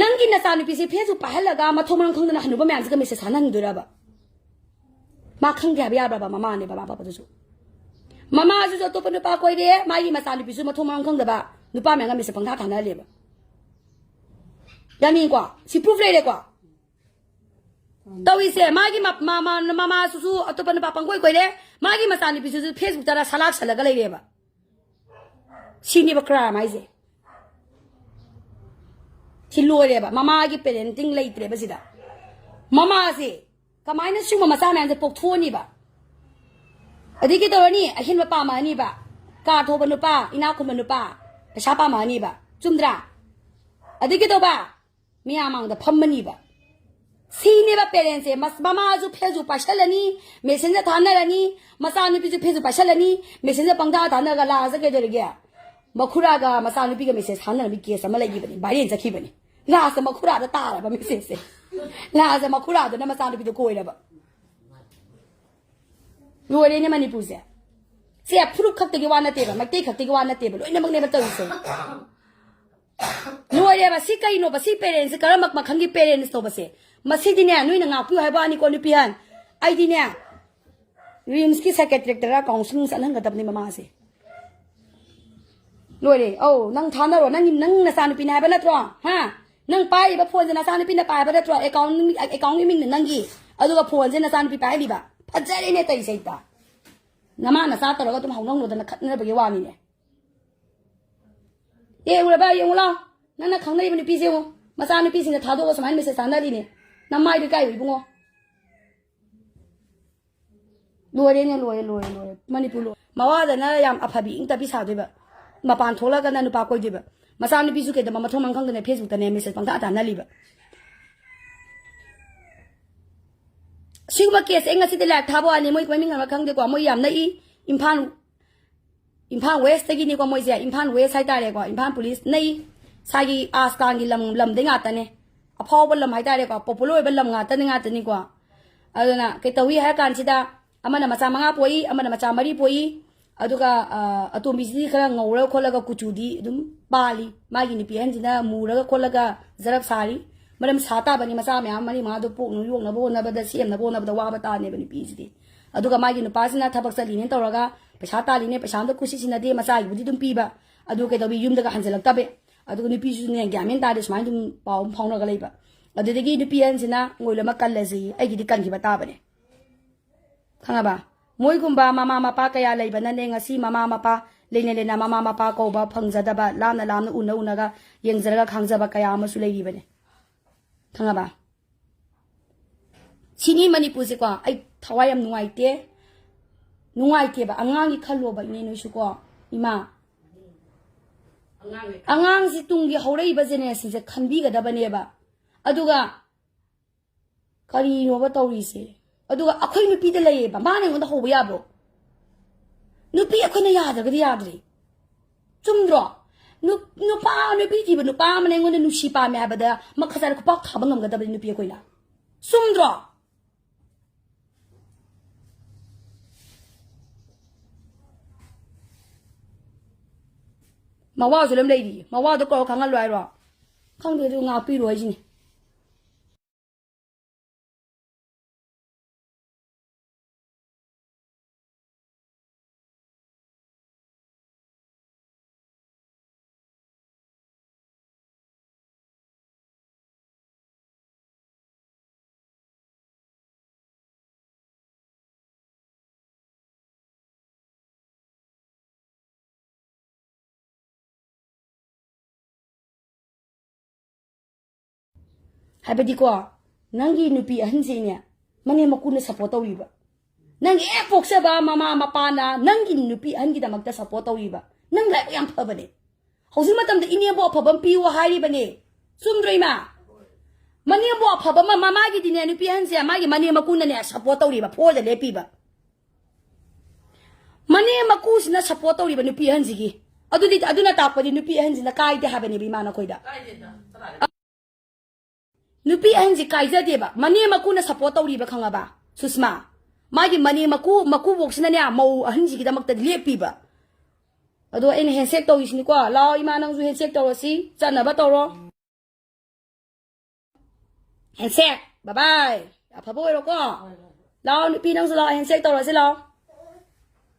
ꯅꯪꯒꯤ ꯅꯆꯥꯅꯨꯄꯤꯁꯦ ꯐꯦꯁꯕꯨꯛ ꯄꯥꯏꯍꯜꯂꯒ ꯃꯊꯣꯡ ꯃꯔꯝ ꯈꯪꯗꯅ ꯍꯟꯅꯨꯕ ꯃꯌꯥꯝꯁꯤꯒ ꯃꯦꯁꯦꯖ ꯊꯥꯅꯍꯟꯗꯣꯏꯔꯕ? ꯃꯥ ꯈꯪꯗꯦ ꯍꯥꯏꯕ ꯌꯥꯕ꯭ꯔꯕ? ꯃꯃꯥꯅꯦ ꯕꯕꯥ ꯄꯥꯄꯗꯨꯁꯨ꯫ ꯃꯃꯥꯁꯤꯁꯨ ꯑꯇꯣꯞꯄ ꯅꯨꯄꯥ ꯀꯣꯏꯔꯦ, ꯃꯥꯒꯤ ꯃꯆꯥꯅꯨꯄꯤꯁꯨ ꯃꯊꯣꯡ ꯃꯔꯝ ꯈꯪꯗꯕ ꯅꯨꯄꯥ ꯃꯌꯥꯝꯒ ꯃꯦꯁꯦꯖ ꯄꯪꯊꯥ ꯊꯥꯅꯍꯜꯂꯦꯕ꯫ ꯌꯥꯅꯤꯡꯀꯣ? ꯁꯤ ꯄ꯭ꯔꯨꯐ ꯂꯩꯔꯦꯀꯣ? ꯇꯧꯔꯤꯁꯦ, ꯃꯥꯒꯤ ꯃ-, ꯃ-, ꯃ-, ꯃꯃꯥꯁꯨꯁꯨ ꯑꯇꯣꯞꯄ ꯅꯨꯄꯥ ꯄꯪꯀꯣꯏ ꯀꯣꯏꯔꯦ, ꯃꯥꯒꯤ ꯃꯆꯥꯅꯨꯄꯤꯁꯤꯁꯨ ꯐꯦꯁꯕꯨꯛꯇ ꯁꯂꯥꯛꯁꯜꯂꯒ ꯂꯩꯔꯦꯕ꯫ ꯁꯤꯅꯦꯕ ꯀ꯭ꯔꯥꯏꯝ ꯍꯥꯏꯁꯦ꯫ ꯁꯤ ꯂꯣꯏꯔꯦꯕ, ꯃꯃꯥꯒꯤ ꯄꯦꯔꯦꯟꯇꯤꯡ ꯂꯩꯇ꯭ꯔꯦꯕ ꯁꯤꯗ꯫ ꯃꯃꯥꯁꯦ ꯀꯃꯥꯏꯅ ꯁꯤꯒꯨꯝꯕ ꯃꯆꯥ ꯃꯌꯥꯝꯁꯦ ꯄꯣꯛꯊꯣꯛꯑꯅꯤꯕ? ꯑꯗꯒꯤ ꯇꯧꯔꯅꯤ, ꯑꯍꯦꯟꯕ ꯄꯥꯝꯃꯛꯑꯅꯤꯕ꯫ ꯀꯥꯔ ꯊꯧꯕ ꯅꯨꯄꯥ, ꯏꯅꯥꯛ ꯈꯨꯟꯕ ꯅꯨꯄꯥ, ꯄꯩꯁꯥ ꯄꯥꯝꯃꯛꯑꯅꯤꯕ꯫ ꯆꯨꯝꯗ꯭ꯔꯥ? ꯑꯗꯒꯤ ꯇꯧꯕ, ꯃꯤꯌꯥꯝ ꯃꯥꯡꯗ ꯐꯝꯃꯅꯤꯕ꯫ ꯁꯤꯅꯦꯕ ꯄꯦꯔꯦꯟꯁꯁꯦ꯫ ꯃꯁ-, ꯃꯃꯥꯁꯨ ꯐꯦꯁꯕꯨꯛ ꯄꯥꯏꯁꯜꯂꯅꯤ, ꯃꯦꯁꯦꯟꯖꯔ ꯊꯥꯅꯔꯅꯤ, ꯃꯆꯥꯅꯨꯄꯤꯁꯨ ꯐꯦꯁꯕꯨꯛ ꯄꯥꯏꯁꯜꯂꯅꯤ, ꯃꯦꯁꯦꯟꯖꯔ ꯄꯪꯊꯥ ꯊꯥꯅꯔꯒ ꯂꯥꯁꯇ ꯀꯩꯗꯧꯔꯤꯒꯦ? ꯃꯈꯨꯔꯥꯒ ꯃꯆꯥꯅꯨꯄꯤꯒ ꯃꯦꯁꯦꯖ ꯊꯥꯅꯔꯝꯕꯒꯤ ꯀꯦꯁ ꯑꯃ ꯂꯩꯈꯤꯕꯅꯤ, ꯚꯥꯏꯔꯦꯜ ꯆꯠꯈꯤꯕꯅꯤ꯫ ꯂꯥꯁꯇ ꯃꯈꯨꯔꯥꯗ ꯇꯥꯔꯕ ꯃꯦꯁꯦꯖꯁꯦ꯫ ꯂꯥꯁꯇ ꯃꯈꯨꯔꯥꯗꯨꯅ ꯃꯆꯥꯅꯨꯄꯤꯗꯣ ꯀꯣꯏꯔꯕ꯫ ꯂꯣꯏꯔꯦꯅꯦ ꯃꯅꯤꯄꯨꯔꯁꯦ꯫ ꯁꯦ ꯐꯨꯔꯨꯞ ꯈꯛꯇꯒꯤ ꯋꯥ ꯅꯠꯇꯦꯕ, ꯃꯩꯇꯩ ꯈꯛꯇꯒꯤ ꯋꯥ ꯅꯠꯇꯦꯕ, ꯂꯣꯏꯅꯃꯛꯅꯦꯕ ꯇꯧꯔꯤꯁꯦ꯫ ꯂꯣꯏꯔꯦꯕ꯫ ꯁꯤ ꯀꯩꯅꯣꯕ? ꯁꯤ ꯄꯦꯔꯦꯟꯁꯁꯦ ꯀꯔꯝꯕ ꯃꯈꯜꯒꯤ ꯄꯦꯔꯦꯟꯁꯅꯣꯕꯁꯦ? ꯃꯁꯤꯗꯤꯅꯦ, ꯅꯣꯏꯅ ꯉꯥꯛꯄꯤꯌꯨ ꯍꯥꯏꯕ ꯋꯥꯅꯤꯀꯣ, ꯅꯨꯄꯤ ꯑꯍꯟ꯫ ꯑꯩꯗꯤꯅꯦ, ꯔꯤꯝꯁꯀꯤ ꯁꯥꯏꯀꯦꯇ꯭ꯔꯤꯛꯇꯔ ꯀꯥꯎꯟꯁꯤꯂꯤꯡ ꯆꯠꯍꯟꯒꯗꯕꯅꯤ ꯃꯃꯥꯁꯦ꯫ ꯂꯣꯏꯔꯦ꯫ ꯑꯧ, ꯅꯪ ꯊꯥꯅꯔꯣ꯫ ꯅꯪꯒꯤ, ꯅꯪ ꯅꯆꯥꯅꯨꯄꯤꯅꯦ ꯍꯥꯏꯕ ꯅꯠꯇ꯭ꯔꯣ? ꯍꯥ? ꯅꯪ ꯄꯥꯏꯔꯤꯕ ꯐꯣꯟꯁꯦ ꯅꯆꯥꯅꯨꯄꯤꯅ ꯄꯥꯏꯕ ꯅꯠꯇ꯭ꯔꯣ? ꯑꯦꯀꯥꯎꯟ, ꯑꯦꯀꯥꯎꯟꯒꯤ ꯃꯤꯡꯅ ꯅꯪꯒꯤ꯫ ꯑꯗꯨꯒ ꯐꯣꯟꯁꯦ ꯅꯆꯥꯅꯨꯄꯤ ꯄꯥꯏꯍꯜꯂꯤꯕ꯫ ꯐꯖꯔꯦꯅꯦ ꯇꯧꯔꯤꯁꯦ ꯍꯦꯛꯇ꯫ ꯅꯃꯥ ꯅꯆꯥ ꯇꯧꯔꯒ ꯑꯗꯨꯝ ꯍꯧꯅꯧꯅꯗꯅ ꯈꯠꯅꯕꯒꯤ ꯋꯥꯅꯤꯅꯦ꯫ ꯌꯦꯡꯉꯨꯔꯕ? ꯌꯦꯡꯉꯨ ꯂꯥꯎ꯫ ꯅꯪꯅ ꯈꯪꯅꯔꯤꯕ ꯅꯨꯄꯤꯁꯦ ꯌꯦꯡꯉꯨ꯫ ꯃꯆꯥꯅꯨꯄꯤꯁꯤꯡꯗ ꯊꯥꯗꯣꯛꯑꯒ ꯁꯨꯃꯥꯏꯅ ꯃꯦꯁꯦꯖ ꯊꯥꯅꯔꯤꯅꯦ꯫ ꯅꯃꯥꯏꯗꯣ ꯏꯀꯥꯏꯌꯨ ꯏꯕꯨꯡꯉꯣ꯫ ꯂꯣꯏꯔꯦꯅꯦ, ꯂꯣꯏꯔꯦ, ꯂꯣꯏꯔꯦ, ꯂꯣꯏꯔꯦ꯫ ꯃꯅꯤꯄꯨꯔ ꯂꯣꯏꯔꯦ꯫ ꯃꯋꯥꯗꯅ ꯌꯥꯝ ꯑꯐꯕꯤ ꯏꯪ ꯇꯞꯄꯤ ꯁꯥꯗꯣꯏꯕ꯫ ꯃꯄꯥꯟ ꯊꯣꯛꯂꯒꯅ ꯅꯨꯄꯥ ꯀꯣꯏꯗꯣꯏꯕ꯫ ꯃꯆꯥꯅꯨꯄꯤꯁꯨ ꯀꯩꯗꯧꯕ ꯃꯊꯣꯡ ꯃꯔꯝ ꯈꯪꯗꯅ ꯐꯦꯁꯕꯨꯛꯇꯅꯦ ꯃꯦꯁꯦꯖ ꯄꯪꯊꯥ ꯊꯥꯅꯔꯤꯕ꯫ ꯁꯤꯒꯨꯝꯕ ꯀꯦꯁꯁꯦ ꯑꯩ ꯉꯁꯤꯗꯤ ꯂꯥꯏꯚ ꯊꯥꯕ ꯋꯥꯅꯤ, ꯃꯣꯏ ꯃꯃꯤꯡ ꯑꯃ ꯈꯪꯗꯦꯀꯣ, ꯃꯣꯏ ꯌꯥꯝ ꯅꯛꯏ꯫ ꯏꯝꯐꯥꯜ, ꯏꯝꯐꯥꯜ ꯋꯦꯁꯇꯒꯤꯅꯤꯀꯣ ꯃꯣꯏꯁꯦ, ꯏꯝꯐꯥꯜ ꯋꯦꯁ ꯍꯥꯏꯇꯥꯔꯦꯀꯣ, ꯏꯝꯐꯥꯜ ꯄꯨꯂꯤꯁ ꯅꯛꯏ꯫ ꯁꯥꯒꯤ ꯑꯥꯁꯇꯥꯟꯒꯤ ꯂꯝ, ꯂꯝꯗꯩ ꯉꯥꯛꯇꯅꯦ꯫ ꯑꯐꯥꯎꯕ ꯂꯝ ꯍꯥꯏꯇꯥꯔꯦꯀꯣ, ꯄꯣꯄꯨꯂꯔ ꯑꯣꯏꯕ ꯂꯝ ꯉꯥꯛꯇꯅꯤ, ꯉꯥꯛꯇꯅꯤꯀꯣ꯫ ꯑꯗꯨꯅ ꯀꯩ ꯇꯧꯏ ꯍꯥꯏꯔ ꯀꯥꯟꯁꯤꯗ, ꯑꯃꯅ ꯃꯆꯥ ꯃꯉꯥ ꯄꯣꯛꯏ, ꯑꯃꯅ ꯃꯆꯥ ꯃꯔꯤ ꯄꯣꯛꯏ꯫ ꯑꯗꯨꯒ, ꯑ, ꯑꯇꯣꯝꯕꯤꯁꯤꯗꯤ ꯈꯔ ꯉꯧꯔꯒ ꯈꯣꯠꯂꯒ ꯀꯨꯆꯨꯗꯤ ꯑꯗꯨꯝ ꯄꯥꯜꯂꯤ꯫ ꯃꯥꯒꯤ ꯅꯨꯄꯤ ꯑꯍꯟꯁꯤꯅ ꯃꯨꯔꯒ ꯈꯣꯠꯂꯒ ꯖꯔꯞ ꯁꯥꯔꯤ꯫ ꯃꯔꯝ ꯁꯥ ꯇꯥꯕꯅꯤ, ꯃꯆꯥ ꯃꯌꯥꯝ ꯃꯔꯤ ꯃꯉꯥꯗꯣ ꯄꯣꯛꯅ ꯌꯣꯛꯅꯕ ꯍꯣꯠꯅꯕꯗ, ꯁꯦꯝꯅꯕ ꯍꯣꯠꯅꯕꯗ ꯋꯥꯕ ꯇꯥꯅꯦꯕ ꯅꯨꯄꯤꯁꯤꯗꯤ꯫ ꯑꯗꯨꯒ ꯃꯥꯒꯤ ꯅꯨꯄꯥꯁꯤꯅ ꯊꯕꯛ ꯆꯠꯂꯤꯅꯦ ꯇꯧꯔꯒ ꯄꯩꯁꯥ ꯇꯥꯜꯂꯤꯅꯦ, ꯄꯩꯁꯥ ꯑꯝꯇ ꯀꯨꯠꯁꯤ ꯁꯤꯟꯅꯗꯦ, ꯃꯆꯥꯒꯤꯕꯨꯗꯤ ꯑꯗꯨꯝ ꯄꯤꯕ꯫ ꯑꯗꯨ ꯀꯩꯗꯧꯕꯤ ꯌꯨꯝꯗꯒ ꯍꯟꯖꯤꯜꯂꯛꯇꯕ꯫ ꯑꯗꯨꯒ ꯅꯨꯄꯤꯁꯨꯅꯦ ꯒ꯭ꯌꯥꯟ ꯃꯦꯟ ꯇꯥꯗꯦ, ꯁꯨꯃꯥꯏꯅ ꯑꯗꯨꯝ ꯄꯥꯎ ꯑꯃ ꯐꯥꯎꯅꯔꯒ ꯂꯩꯕ꯫ ꯑꯗꯨꯗꯒꯤ ꯅꯨꯄꯤ ꯑꯍꯟꯁꯤꯅ ꯉꯣꯏꯂꯣꯏꯃꯛ ꯀꯜꯂꯁꯤ, ꯑꯩꯒꯤꯗꯤ ꯀꯟꯈꯤꯕ ꯇꯥꯕꯅꯦ꯫ ꯈꯪꯉꯕ? ꯃꯣꯏꯒꯨꯝꯕ ꯃꯃꯥ ꯃꯄꯥ ꯀꯌꯥ ꯂꯩꯕꯅꯅꯦ ꯉꯁꯤ ꯃꯃꯥ ꯃꯄꯥ ꯂꯩꯅ ꯂꯩꯅ ꯃꯃꯥ ꯃꯄꯥ ꯀꯧꯕ ꯐꯪꯖꯗꯕ, ꯂꯥꯞꯅ ꯂꯥꯞꯅ ꯎꯅ ꯎꯅꯒ ꯌꯦꯡꯖꯔꯒ ꯈꯥꯡꯖꯕ ꯀꯌꯥ ꯑꯃꯁꯨ ꯂꯩꯔꯤꯕꯅꯦ꯫ ꯈꯪꯉꯕ? ꯁꯤꯅꯤ ꯃꯅꯤꯄꯨꯔꯁꯦꯀꯣ, ꯑꯩ ꯊꯋꯥꯏ ꯌꯥꯝ ꯅꯨꯡꯉꯥꯏꯇꯦ꯫ ꯅꯨꯡꯉꯥꯏꯇꯦꯕ꯫ ꯑꯉꯥꯡꯒꯤ ꯈꯜꯂꯣꯕ, ꯏꯅꯦ, ꯅꯣꯏꯁꯨꯀꯣ, ꯏꯃꯥ꯫ ꯑꯉꯥꯡꯁꯤ ꯇꯨꯡꯒꯤ ꯍꯧꯔꯛꯏꯕ ꯖꯦꯅꯦꯔꯦꯁꯟꯁꯦ ꯈꯟꯕꯤꯒꯗꯕꯅꯦꯕ꯫ ꯑꯗꯨꯒ ꯀꯔꯤꯅꯣꯕ ꯇꯧꯔꯤꯁꯦ? ꯑꯗꯨꯒ ꯑꯩꯈꯣꯏ ꯅꯨꯄꯤꯗ ꯂꯩꯌꯦꯕ, ꯃꯥꯅ ꯑꯩꯉꯣꯟꯗ ꯍꯧꯕ ꯌꯥꯕ꯭ꯔꯣ? ꯅꯨꯄꯤ ꯑꯩꯈꯣꯏꯅ ꯌꯥꯗ꯭ꯔꯒꯗꯤ ꯌꯥꯗ꯭ꯔꯦ꯫ ꯆꯨꯝꯗ꯭ꯔꯣ? ꯅꯨ-, ꯅꯨꯄꯥ, ꯅꯨꯄꯤ ꯊꯤꯕ ꯅꯨꯄꯥ ꯑꯃꯅ ꯑꯩꯉꯣꯟꯗ ꯅꯨꯡꯁꯤ ꯄꯥꯝꯃꯦ ꯍꯥꯏꯕꯗ ꯃꯈꯥ ꯆꯥꯅ ꯈꯨꯄꯥꯛ ꯊꯥꯕ ꯉꯝꯒꯗꯕꯅꯤ ꯅꯨꯄꯤ ꯑꯩꯈꯣꯏꯅ꯫ ꯆꯨꯝꯗ꯭ꯔꯣ? ꯃꯋꯥꯁꯨ ꯑꯗꯨꯝ ꯂꯩꯔꯤ꯫ ꯃꯋꯥꯗꯣ ꯀꯧꯔ ꯈꯪꯍꯜꯂꯣ ꯍꯥꯏꯔꯣ? ꯈꯪꯗꯦ, ꯑꯗꯨ ꯉꯥꯛꯄꯤꯔꯣ ꯍꯥꯏꯁꯤꯅꯤ꯫ ꯍꯥꯏꯕꯗꯤꯀꯣ, ꯅꯪꯒꯤ ꯅꯨꯄꯤ ꯑꯍꯟꯁꯤꯅꯦ, ꯃꯅꯦꯝ ꯃꯀꯨꯅ ꯁꯞꯄꯣꯔꯠ ꯇꯧꯔꯤꯕ꯫ ꯅꯪꯒꯤ ꯍꯦꯛ ꯄꯣꯛꯆꯕ ꯃꯃꯥ ꯃꯄꯥꯅ ꯅꯪꯒꯤ ꯅꯨꯄꯤ ꯑꯍꯟꯒꯤꯗꯃꯛꯇ ꯁꯞꯄꯣꯔꯠ ꯇꯧꯔꯤꯕ꯫ ꯅꯪ ꯂꯥꯏꯕꯛ ꯌꯥꯝ ꯐꯕꯅꯦ꯫ ꯍꯧꯖꯤꯛ ꯃꯇꯝꯗ ꯏꯅꯦꯕꯨ ꯑꯐꯕ ꯑꯃ ꯄꯤꯌꯨ ꯍꯥꯏꯔꯤꯕꯅꯦ꯫ ꯆꯨꯝꯗ꯭ꯔꯣ, ꯏꯃꯥ? ꯃꯅꯦꯝꯕꯨ ꯑꯐꯕ ꯑꯃ, ꯃꯃꯥꯒꯤꯗꯤꯅꯦ, ꯅꯨꯄꯤ ꯑꯍꯟꯁꯦ ꯃꯥꯒꯤ ꯃꯅꯦꯝ ꯃꯀꯨꯅꯅꯦ ꯁꯞꯄꯣꯔꯠ ꯇꯧꯔꯤꯕ, ꯐꯣꯔꯗ ꯂꯦꯞꯄꯤꯕ꯫ ꯃꯅꯦꯝ ꯃꯀꯨꯁꯤꯅ ꯁꯞꯄꯣꯔꯠ ꯇꯧꯔꯤꯕ ꯅꯨꯄꯤ ꯑꯍꯟꯁꯤꯒꯤ꯫ ꯑꯗꯨꯗꯤ, ꯑꯗꯨꯅ ꯇꯥꯛꯄꯗꯤ ꯅꯨꯄꯤ ꯑꯍꯟꯁꯤꯅ ꯀꯥꯏꯗꯦ ꯍꯥꯏꯕꯅꯦꯕ, ꯏꯃꯥ, ꯅꯈꯣꯏꯗ꯫ ꯅꯨꯄꯤ ꯑꯍꯟꯁꯤ ꯀꯥꯏꯖꯗꯦꯕ, ꯃꯅꯦꯝ ꯃꯀꯨꯅ ꯁꯞꯄꯣꯔꯠ ꯇꯧꯔꯤꯕ, ꯈꯪꯉꯕ, ꯁꯨꯁꯃꯥ? ꯃꯥꯒꯤ ꯃꯅꯦꯝ ꯃꯀꯨ, ꯃꯀꯨꯕꯣꯛꯁꯤꯅꯅꯦ ꯃꯧ ꯑꯍꯟꯁꯤꯒꯤꯗꯃꯛꯇ ꯂꯦꯞꯄꯤꯕ꯫ ꯑꯗꯣ ꯑꯩꯅ ꯍꯦꯟꯁꯦꯛ ꯇꯧꯔꯤꯁꯤꯅꯤꯀꯣ꯫ ꯂꯥꯛꯑꯣ, ꯏꯃꯥ, ꯅꯪꯁꯨ ꯍꯦꯟꯁꯦꯛ ꯇꯧꯔꯁꯤ, ꯆꯠꯅꯕ ꯇꯧꯔꯣ꯫ ꯍꯦꯟꯁꯦꯛ, ꯕꯕꯥꯏ, ꯑꯐꯕ ꯑꯣꯏꯔꯣꯀꯣ꯫ ꯂꯥꯛꯑꯣ, ꯅꯨꯄꯤ, ꯅꯪꯁꯨ ꯂꯥꯛꯑꯣ, ꯍꯦꯟꯁꯦꯛ ꯇꯧꯔꯁꯤ ꯂꯥꯛꯑꯣ꯫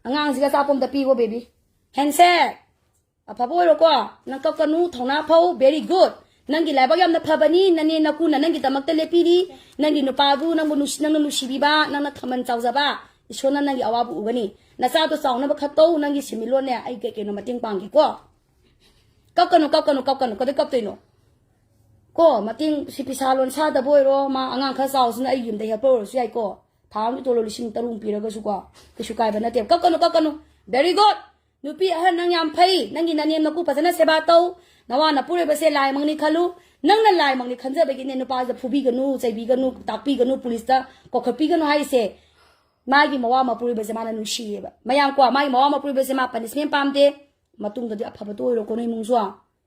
ꯑꯉꯥꯡꯁꯤꯒ ꯑꯆꯥꯄꯣꯠ ꯑꯝꯇ ꯄꯤꯈꯣ, ꯕꯦꯕꯤ꯫ ꯍꯦꯟꯁꯦꯛ, ꯑꯐꯕ ꯑꯣꯏꯔꯣꯀꯣ꯫ ꯅꯪ ꯀꯞꯀꯅꯨ, ꯊꯧꯅꯥ ꯐꯧ, very good꯫ ꯅꯪꯒꯤ ꯂꯥꯏꯕꯛ ꯌꯥꯝꯅ ꯐꯕꯅꯤ, ꯅꯅꯦ ꯅꯀꯨꯅ ꯅꯪꯒꯤꯗꯃꯛꯇ ꯂꯦꯞꯄꯤꯔꯤ꯫ ꯅꯪꯒꯤ ꯅꯨꯄꯥꯕꯨ ꯅꯪꯕꯨ ꯅꯨꯡꯁꯤ-, ꯅꯪꯅ ꯅꯨꯡꯁꯤꯕꯤꯕ, ꯅꯪꯅ ꯈꯝꯕꯟ ꯆꯥꯎꯖꯕ, ꯏꯁꯣꯔꯅ ꯅꯪꯒꯤ ꯑꯋꯥꯕ ꯎꯒꯅꯤ꯫ ꯅꯆꯥꯗꯣ ꯆꯥꯎꯅꯕ ꯈꯛꯇꯧ, ꯅꯪꯒꯤ ꯁꯦꯟꯃꯤꯠꯂꯣꯟꯅꯦ ꯑꯩ ꯀꯩ ꯀꯩꯅꯣ ꯃꯇꯦꯡ ꯄꯥꯡꯒꯦꯀꯣ꯫ ꯀꯞꯀꯅꯨ, ꯀꯞꯀꯅꯨ, ꯀꯞꯀꯅꯨ꯫ ꯀꯗꯩ ꯀꯞꯇꯣꯏꯅꯣ? ꯀꯣ, ꯃꯇꯦꯡ ꯁꯤ ꯐꯤꯁꯥ ꯂꯣꯟꯁꯥꯗꯕ ꯑꯣꯏꯔꯣ, ꯃꯥ ꯑꯉꯥꯡ ꯈꯔ ꯆꯥꯎꯁꯤꯅ ꯑꯩ ꯌꯨꯝꯗ helper ꯑꯣꯏꯔꯁꯨ ꯌꯥꯏꯀꯣ꯫ ꯊꯥ ꯑꯃꯒꯤ ꯇꯣꯂꯣꯞ ꯂꯤꯁꯤꯡ ꯇꯔꯨꯛ ꯄꯤꯔꯒꯁꯨꯀꯣ, ꯀꯩꯁꯨ ꯀꯥꯏꯕ ꯅꯠꯇꯦ꯫ ꯀꯞꯀꯅꯨ, ꯀꯞꯀꯅꯨ꯫ Very good꯫ ꯅꯨꯄꯤ ꯑꯍꯟ, ꯅꯪ ꯌꯥꯝ ꯐꯩ꯫ ꯅꯪꯒꯤ ꯅꯅꯦꯝ ꯅꯀꯨ ꯐꯖꯅ ꯁꯦꯕꯥ ꯇꯧ꯫ ꯅꯋꯥ ꯅꯄꯨꯔꯣꯏꯕꯁꯦ ꯂꯥꯏꯃꯛꯅꯤ ꯈꯜꯂꯨ꯫ ꯅꯪꯅ ꯂꯥꯏꯃꯛꯅꯤ ꯈꯟꯖꯕꯒꯤꯅꯦ ꯅꯨꯄꯥꯁꯦ ꯐꯨꯕꯤꯒꯅꯨ, ꯆꯩꯕꯤꯒꯅꯨ, ꯇꯥꯛꯄꯤꯒꯅꯨ, ꯄꯨꯂꯤꯁꯇ ꯀꯧꯈꯠꯄꯤꯒꯅꯨ ꯍꯥꯏꯔꯤꯁꯦ꯫ ꯃꯥꯒꯤ ꯃꯋꯥ ꯃꯄꯨꯔꯣꯏꯕꯁꯦ ꯃꯥꯅ ꯅꯨꯡꯁꯤꯌꯦꯕ꯫ ꯃꯌꯥꯝ ꯀꯣ, ꯃꯥꯒꯤ ꯃꯋꯥ ꯃꯄꯨꯔꯣꯏꯕꯁꯦ ꯃꯥ punishment ꯄꯥꯝꯗꯦ꯫ ꯃꯇꯨꯡꯗꯗꯤ ꯑꯐꯕꯗꯣ ꯑꯣꯏꯔꯣꯀꯣ, ꯅꯣꯏ ꯏꯃꯨꯡꯁꯨ꯫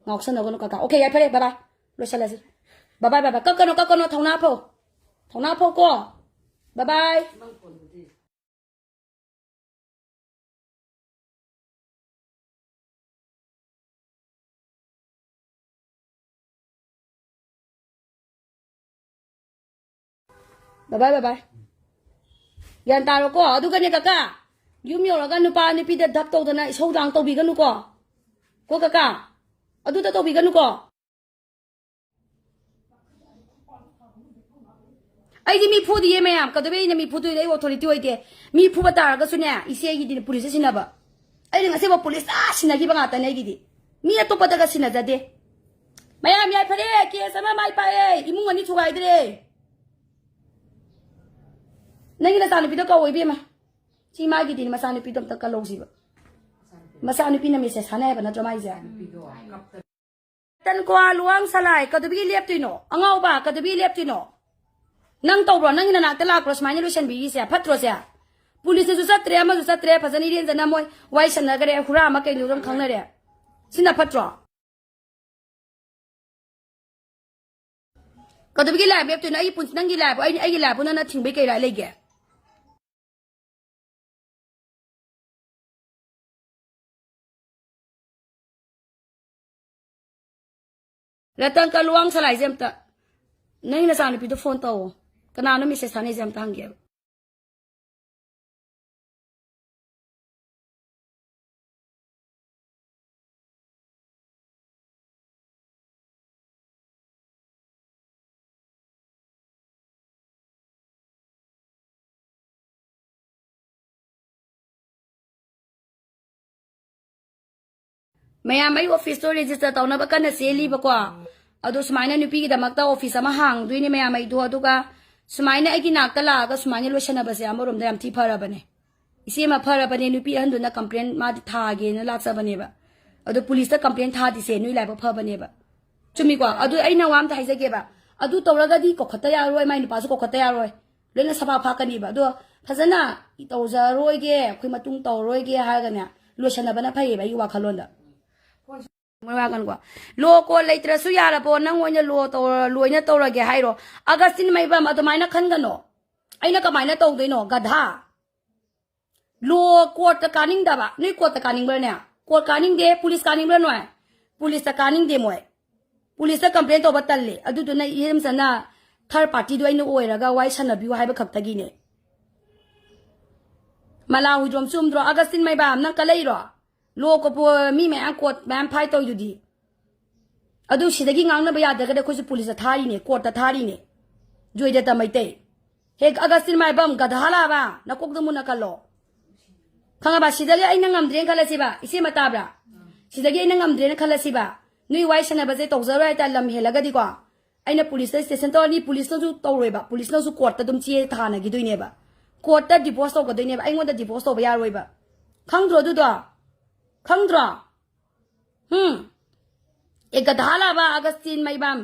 ꯉꯥꯎꯁꯟꯅꯒꯅꯨ ꯀꯀꯥ꯫ Okay, ꯌꯥꯏ, ꯐꯔꯦ, bye bye꯫ ꯂꯣꯏꯁꯜꯂꯁꯤ꯫ Bye bye, bye bye꯫ ꯀꯞꯀꯅꯨ, ꯀꯞꯀꯅꯨ, ꯊꯧꯅꯥ ꯐꯧ꯫ ꯊꯧꯅꯥ ꯐꯧ ꯀꯣ꯫ Bye bye꯫ Bye bye, bye bye꯫ ꯒ꯭ꯌꯥꯟ ꯇꯥꯔꯣꯀꯣ? ꯑꯗꯨꯒꯅꯦ ꯀꯀꯥ, ꯌꯨꯝ ꯌꯧꯔꯒ ꯅꯨꯄꯥ ꯅꯨꯄꯤꯗ ꯙꯞ ꯇꯧꯗꯅ ꯏꯁꯧ ꯂꯥꯡ ꯇꯧꯕꯤꯒꯅꯨꯀꯣ꯫ ꯀꯣ ꯀꯀꯥ? ꯑꯗꯨꯗ ꯇꯧꯕꯤꯒꯅꯨꯀꯣ꯫ ꯑꯩꯗꯤ ꯃꯤ ꯐꯨꯗꯤꯌꯦ ꯃꯌꯥꯝ, ꯀꯩꯗꯧꯕꯩ ꯑꯩꯅ ꯃꯤ ꯐꯨꯗꯣꯏꯅꯣ? ꯑꯩ authority ꯑꯣꯏꯗꯦ꯫ ꯃꯤ ꯐꯨꯕ ꯇꯥꯔꯒꯁꯨꯅꯦ, ꯏꯆꯦ ꯑꯩꯒꯤꯗꯤ ꯄꯨꯂꯤꯁꯇ ꯁꯤꯟꯅꯕ꯫ ꯑꯩꯅ ꯉꯁꯤꯐꯥꯎ ꯄꯨꯂꯤꯁꯇ ꯁꯤꯟꯅꯈꯤꯕ ꯉꯥꯛꯇꯅꯦ ꯑꯩꯒꯤꯗꯤ꯫ ꯃꯤ ꯑꯇꯣꯞꯄꯗꯒ ꯁꯤꯟꯅꯖꯗꯦ꯫ ꯃꯌꯥꯝ ꯌꯥꯏꯐꯔꯦ, ꯀꯦꯁ ꯑꯃ ꯃꯥꯏ ꯄꯥꯛꯑꯦ, ꯏꯃꯨꯡ ꯑꯅꯤ ꯊꯨꯒꯥꯏꯗ꯭ꯔꯦ꯫ ꯅꯪꯒꯤ ꯅꯆꯥꯅꯨꯄꯤꯗꯣ ꯀꯧ ꯏꯕꯦꯝꯃ꯫ ꯁꯤ ꯃꯥꯒꯤꯗꯤꯅꯦ, ꯃꯆꯥꯅꯨꯄꯤꯗꯣ ꯑꯝꯇ ꯀꯜꯍꯧꯁꯤꯕ꯫ ꯃꯆꯥꯅꯨꯄꯤꯅ ꯃꯦꯁꯦꯖ ꯊꯥꯅꯩ ꯍꯥꯏꯕ ꯅꯠꯇ꯭ꯔꯣ ꯃꯥꯏꯁꯦ? ꯇꯟꯀ꯭ꯋꯥ ꯂꯨꯋꯥꯡ ꯁꯂꯥꯏ, ꯀꯩꯗꯧꯕꯒꯤ ꯂꯦꯞꯇꯣꯏꯅꯣ? ꯑꯉꯥꯎꯕ, ꯀꯩꯗꯧꯕꯒꯤ ꯂꯦꯞꯇꯣꯏꯅꯣ? ꯅꯪ ꯇꯧꯕ꯭ꯔꯣ? ꯅꯪꯒꯤ ꯅꯅꯥꯛꯇ ꯂꯥꯛꯄ꯭ꯔꯣ ꯁꯨꯃꯥꯏꯅ ꯂꯣꯏꯁꯟꯕꯤꯔꯤꯁꯦ? ꯐꯠꯇ꯭ꯔꯣ ꯁꯦ? ꯄꯨꯂꯤꯁꯇꯁꯨ ꯆꯠꯇ꯭ꯔꯦ, ꯑꯃꯁꯨ ꯆꯠꯇ꯭ꯔꯦ, ꯐꯖꯅ ꯏꯔꯦꯟꯖꯅ ꯃꯣꯏ ꯋꯥꯏ ꯁꯟꯅꯈ꯭ꯔꯦ, ꯍꯨꯔꯥ ꯑꯃ ꯀꯩꯅꯣ ꯑꯗꯨꯝ ꯈꯪꯅꯔꯦ꯫ ꯁꯤꯅ ꯐꯠꯇ꯭ꯔꯣ? ꯀꯩꯗꯧꯕꯒꯤ ꯂꯥꯏꯐ ꯂꯦꯞꯇꯣꯏꯅꯣ? ꯑꯩꯒꯤ ꯄꯨꯟꯁꯤ, ꯅꯪꯒꯤ ꯂꯥꯏꯐ, ꯑꯩ, ꯑꯩꯒꯤ ꯂꯥꯏꯐꯄꯨ ꯅꯪꯅ ꯊꯤꯡꯕꯩ ꯀꯩ ꯔꯥꯏꯠ ꯂꯩꯒꯦ? ꯔꯇꯟ, ꯀ ꯂꯨꯋꯥꯡ ꯁꯂꯥꯏꯁꯦ ꯑꯝꯇ, ꯅꯪ ꯅꯆꯥꯅꯨꯄꯤꯗꯣ ꯐꯣꯟ ꯇꯧꯋꯣ꯫ ꯀꯅꯥꯅꯣ ꯃꯦꯁꯦꯖ ꯊꯥꯅꯩꯁꯦ ꯑꯝꯇ ꯍꯪꯒꯦꯕ꯫ ꯃꯌꯥꯝ, ꯑꯩ ꯑꯣꯐꯤꯁꯇꯣ ꯔꯦꯖꯤꯁꯇꯔ ꯇꯧꯅꯕ ꯀꯟꯅ ꯆꯦꯜꯂꯤꯕꯀꯣ꯫ ꯑꯗꯣ ꯁꯨꯃꯥꯏꯅ ꯅꯨꯄꯤꯒꯤꯗꯃꯛꯇ ꯑꯣꯐꯤꯁ ꯑꯃ ꯍꯥꯡꯗꯣꯏꯅꯦ ꯃꯌꯥꯝ ꯑꯩꯗꯣ꯫ ꯑꯗꯨꯒ ꯁꯨꯃꯥꯏꯅ ꯑꯩꯒꯤ ꯅꯥꯛꯇ ꯂꯥꯛꯑꯒ ꯁꯨꯃꯥꯏꯅ ꯂꯣꯏꯁꯟꯅꯕꯁꯦ ꯑꯃꯔꯣꯝꯗ ꯌꯥꯝ ꯊꯤ ꯐꯔꯕꯅꯦ꯫ ꯏꯆꯦꯃ, ꯐꯔꯕꯅꯦ, ꯅꯨꯄꯤ ꯑꯍꯟꯗꯨꯅ ꯀꯝꯄ꯭ꯂꯦꯟ ꯃꯥꯗꯤ ꯊꯥꯒꯦꯅ ꯂꯥꯛꯆꯕꯅꯦꯕ꯫ ꯑꯗꯣ ꯄꯨꯂꯤꯁꯇ ꯀꯝꯄ꯭ꯂꯦꯟ ꯊꯥꯗꯤꯁꯦ ꯅꯣꯏ ꯂꯥꯏꯕꯛ ꯐꯕꯅꯦꯕ꯫ ꯆꯨꯝꯃꯤꯀꯣ? ꯑꯗꯨ ꯑꯩꯅ ꯋꯥ ꯑꯝꯇ ꯍꯥꯏꯖꯒꯦꯕ꯫ ꯑꯗꯨ ꯇꯧꯔꯒꯗꯤ ꯀꯧꯈꯠꯇ ꯌꯥꯔꯣꯏ, ꯃꯥꯏ ꯅꯨꯄꯥꯁꯨ ꯀꯧꯈꯠꯇ ꯌꯥꯔꯣꯏ꯫ ꯂꯣꯏꯅ ꯁꯐꯥ ꯐꯥꯛꯀꯅꯤꯕ꯫ ꯑꯗꯣ ꯐꯖꯅ ꯇꯧꯖꯔꯣꯏꯒꯦ, ꯑꯩꯈꯣꯏ ꯃꯇꯨꯡ ꯇꯧꯔꯣꯏꯒꯦ ꯍꯥꯏꯔꯒꯅꯦ, ꯂꯣꯏꯁꯟꯅꯕꯅ ꯐꯩꯌꯦꯕ ꯑꯩꯒꯤ ꯋꯥꯈꯜꯂꯣꯟꯗ꯫ ꯃꯣꯏ ꯋꯥ ꯀꯩꯅꯣꯀꯣ꯫ ꯂꯣ ꯀꯣꯠ ꯂꯩꯇ꯭ꯔꯁꯨ ꯌꯥꯔꯕꯣ? ꯅꯪ ꯑꯣꯏꯅ ꯂꯣ ꯇꯧꯔ-, ꯂꯣꯏꯅ ꯇꯧꯔꯒꯦ ꯍꯥꯏꯔꯣ? ꯑꯒꯁꯇꯤꯟ ꯃꯩꯕꯝ, ꯑꯗꯨꯃꯥꯏꯅ ꯈꯟꯒꯅꯣ꯫ ꯑꯩꯅ ꯀꯃꯥꯏꯅ ꯇꯧꯗꯣꯏꯅꯣ, ꯒꯙꯥ? ꯂꯣ ꯀꯣꯔꯠꯇ ꯀꯥꯅꯤꯡꯗꯕ꯫ ꯅꯣꯏ ꯀꯣꯔꯠꯇ ꯀꯥꯅꯤꯡꯕ꯭ꯔꯅꯦ? ꯀꯣꯔꯠ ꯀꯥꯅꯤꯡꯗꯦ, ꯄꯨꯂꯤꯁ ꯀꯥꯅꯤꯡꯕ꯭ꯔꯥ ꯅꯣꯏ? ꯄꯨꯂꯤꯁꯇ ꯀꯥꯅꯤꯡꯗꯦ ꯃꯣꯏ꯫ ꯄꯨꯂꯤꯁꯇ ꯀꯝꯄ꯭ꯂꯦꯟ ꯇꯧꯕ ꯇꯜꯂꯦ꯫ ꯑꯗꯨꯗꯨꯅ ꯏꯔꯦꯝꯆꯟꯅ ꯊꯥꯔꯠ ꯄꯥꯔꯇꯤꯗꯣ ꯑꯩꯅ ꯑꯣꯏꯔꯒ ꯋꯥꯔꯤ ꯁꯥꯟꯅꯕꯤꯌꯨ ꯍꯥꯏꯕ ꯈꯛꯇꯒꯤꯅꯦ꯫ ꯃꯂꯥ ꯍꯨꯏꯗ꯭ꯔꯣꯝ ꯆꯨꯝꯗ꯭ꯔꯣ? ꯑꯒꯁꯇꯤꯟ ꯃꯩꯕꯥꯝ, ꯅꯪ ꯀꯜꯂꯛꯏꯔꯣ? ꯂꯣ ꯀꯣꯄꯣ-, ꯃꯤ ꯃꯌꯥꯝ ꯀꯣꯔꯠ ꯃꯌꯥꯝ ꯐꯥꯏꯠ ꯇꯧꯔꯤꯗꯨꯗꯤ꯫ ꯑꯗꯨ ꯁꯤꯗꯒꯤ ꯉꯥꯡꯅꯕ ꯌꯥꯗ꯭ꯔꯒꯗꯤ ꯑꯩꯈꯣꯏꯁꯨ ꯄꯨꯂꯤꯁꯇ ꯊꯥꯔꯤꯅꯦ, ꯀꯣꯔꯠꯇ ꯊꯥꯔꯤꯅꯦ꯫ ꯖꯣꯏꯗꯠꯇ ꯃꯩꯇꯩ꯫ ꯍꯦꯛ ꯑꯒꯁꯇꯤꯟ ꯃꯥꯏꯕꯝ ꯒꯙꯥ ꯂꯥꯕ, ꯅꯀꯣꯛꯇ ꯃꯨꯟꯅ ꯀꯜꯂꯣ꯫ ꯈꯪꯉꯕ? ꯁꯤꯗꯒꯤ ꯑꯩꯅ ꯉꯝꯗ꯭ꯔꯦꯅ ꯈꯜꯂꯁꯤꯕ, ꯏꯆꯦꯃ ꯇꯥꯕ꯭ꯔꯥ? ꯁꯤꯗꯒꯤ ꯑꯩꯅ ꯉꯝꯗ꯭ꯔꯦꯅ ꯈꯜꯂꯁꯤꯕ, ꯅꯣꯏ ꯋꯥꯔꯤ ꯁꯥꯟꯅꯕꯁꯦ ꯇꯧꯖꯔꯣꯏ ꯍꯥꯏꯇꯥꯔꯦ, ꯂꯝ ꯍꯦꯜꯂꯒꯗꯤꯀꯣ꯫ ꯑꯩꯅ ꯄꯨꯂꯤꯁꯇ ꯁ꯭ꯇꯦꯁꯟ ꯇꯧꯔꯅꯤ, ꯄꯨꯂꯤꯁꯅꯁꯨ ꯇꯧꯔꯣꯏꯕ, ꯄꯨꯂꯤꯁꯅꯁꯨ ꯀꯣꯔꯠꯇ ꯑꯗꯨꯝ ꯆꯦ ꯊꯥꯅꯈꯤꯗꯣꯏꯅꯦꯕ꯫ ꯀꯣꯔꯠꯇ ꯗꯤꯚꯣꯔꯁ ꯇꯧꯒꯗꯣꯏꯅꯦꯕ, ꯑꯩꯉꯣꯟꯗ ꯗꯤꯚꯣꯔꯁ ꯇꯧꯕ ꯌꯥꯔꯣꯏꯕ꯫ ꯈꯪꯗ꯭ꯔꯣ ꯑꯗꯨꯗꯣ? ꯈꯪꯗ꯭ꯔꯣ? ꯎꯝ꯫ ꯑꯦ ꯒꯙꯥ ꯂꯥꯕ ꯑꯒꯁꯇꯤꯟ ꯃꯩꯕꯥꯝ,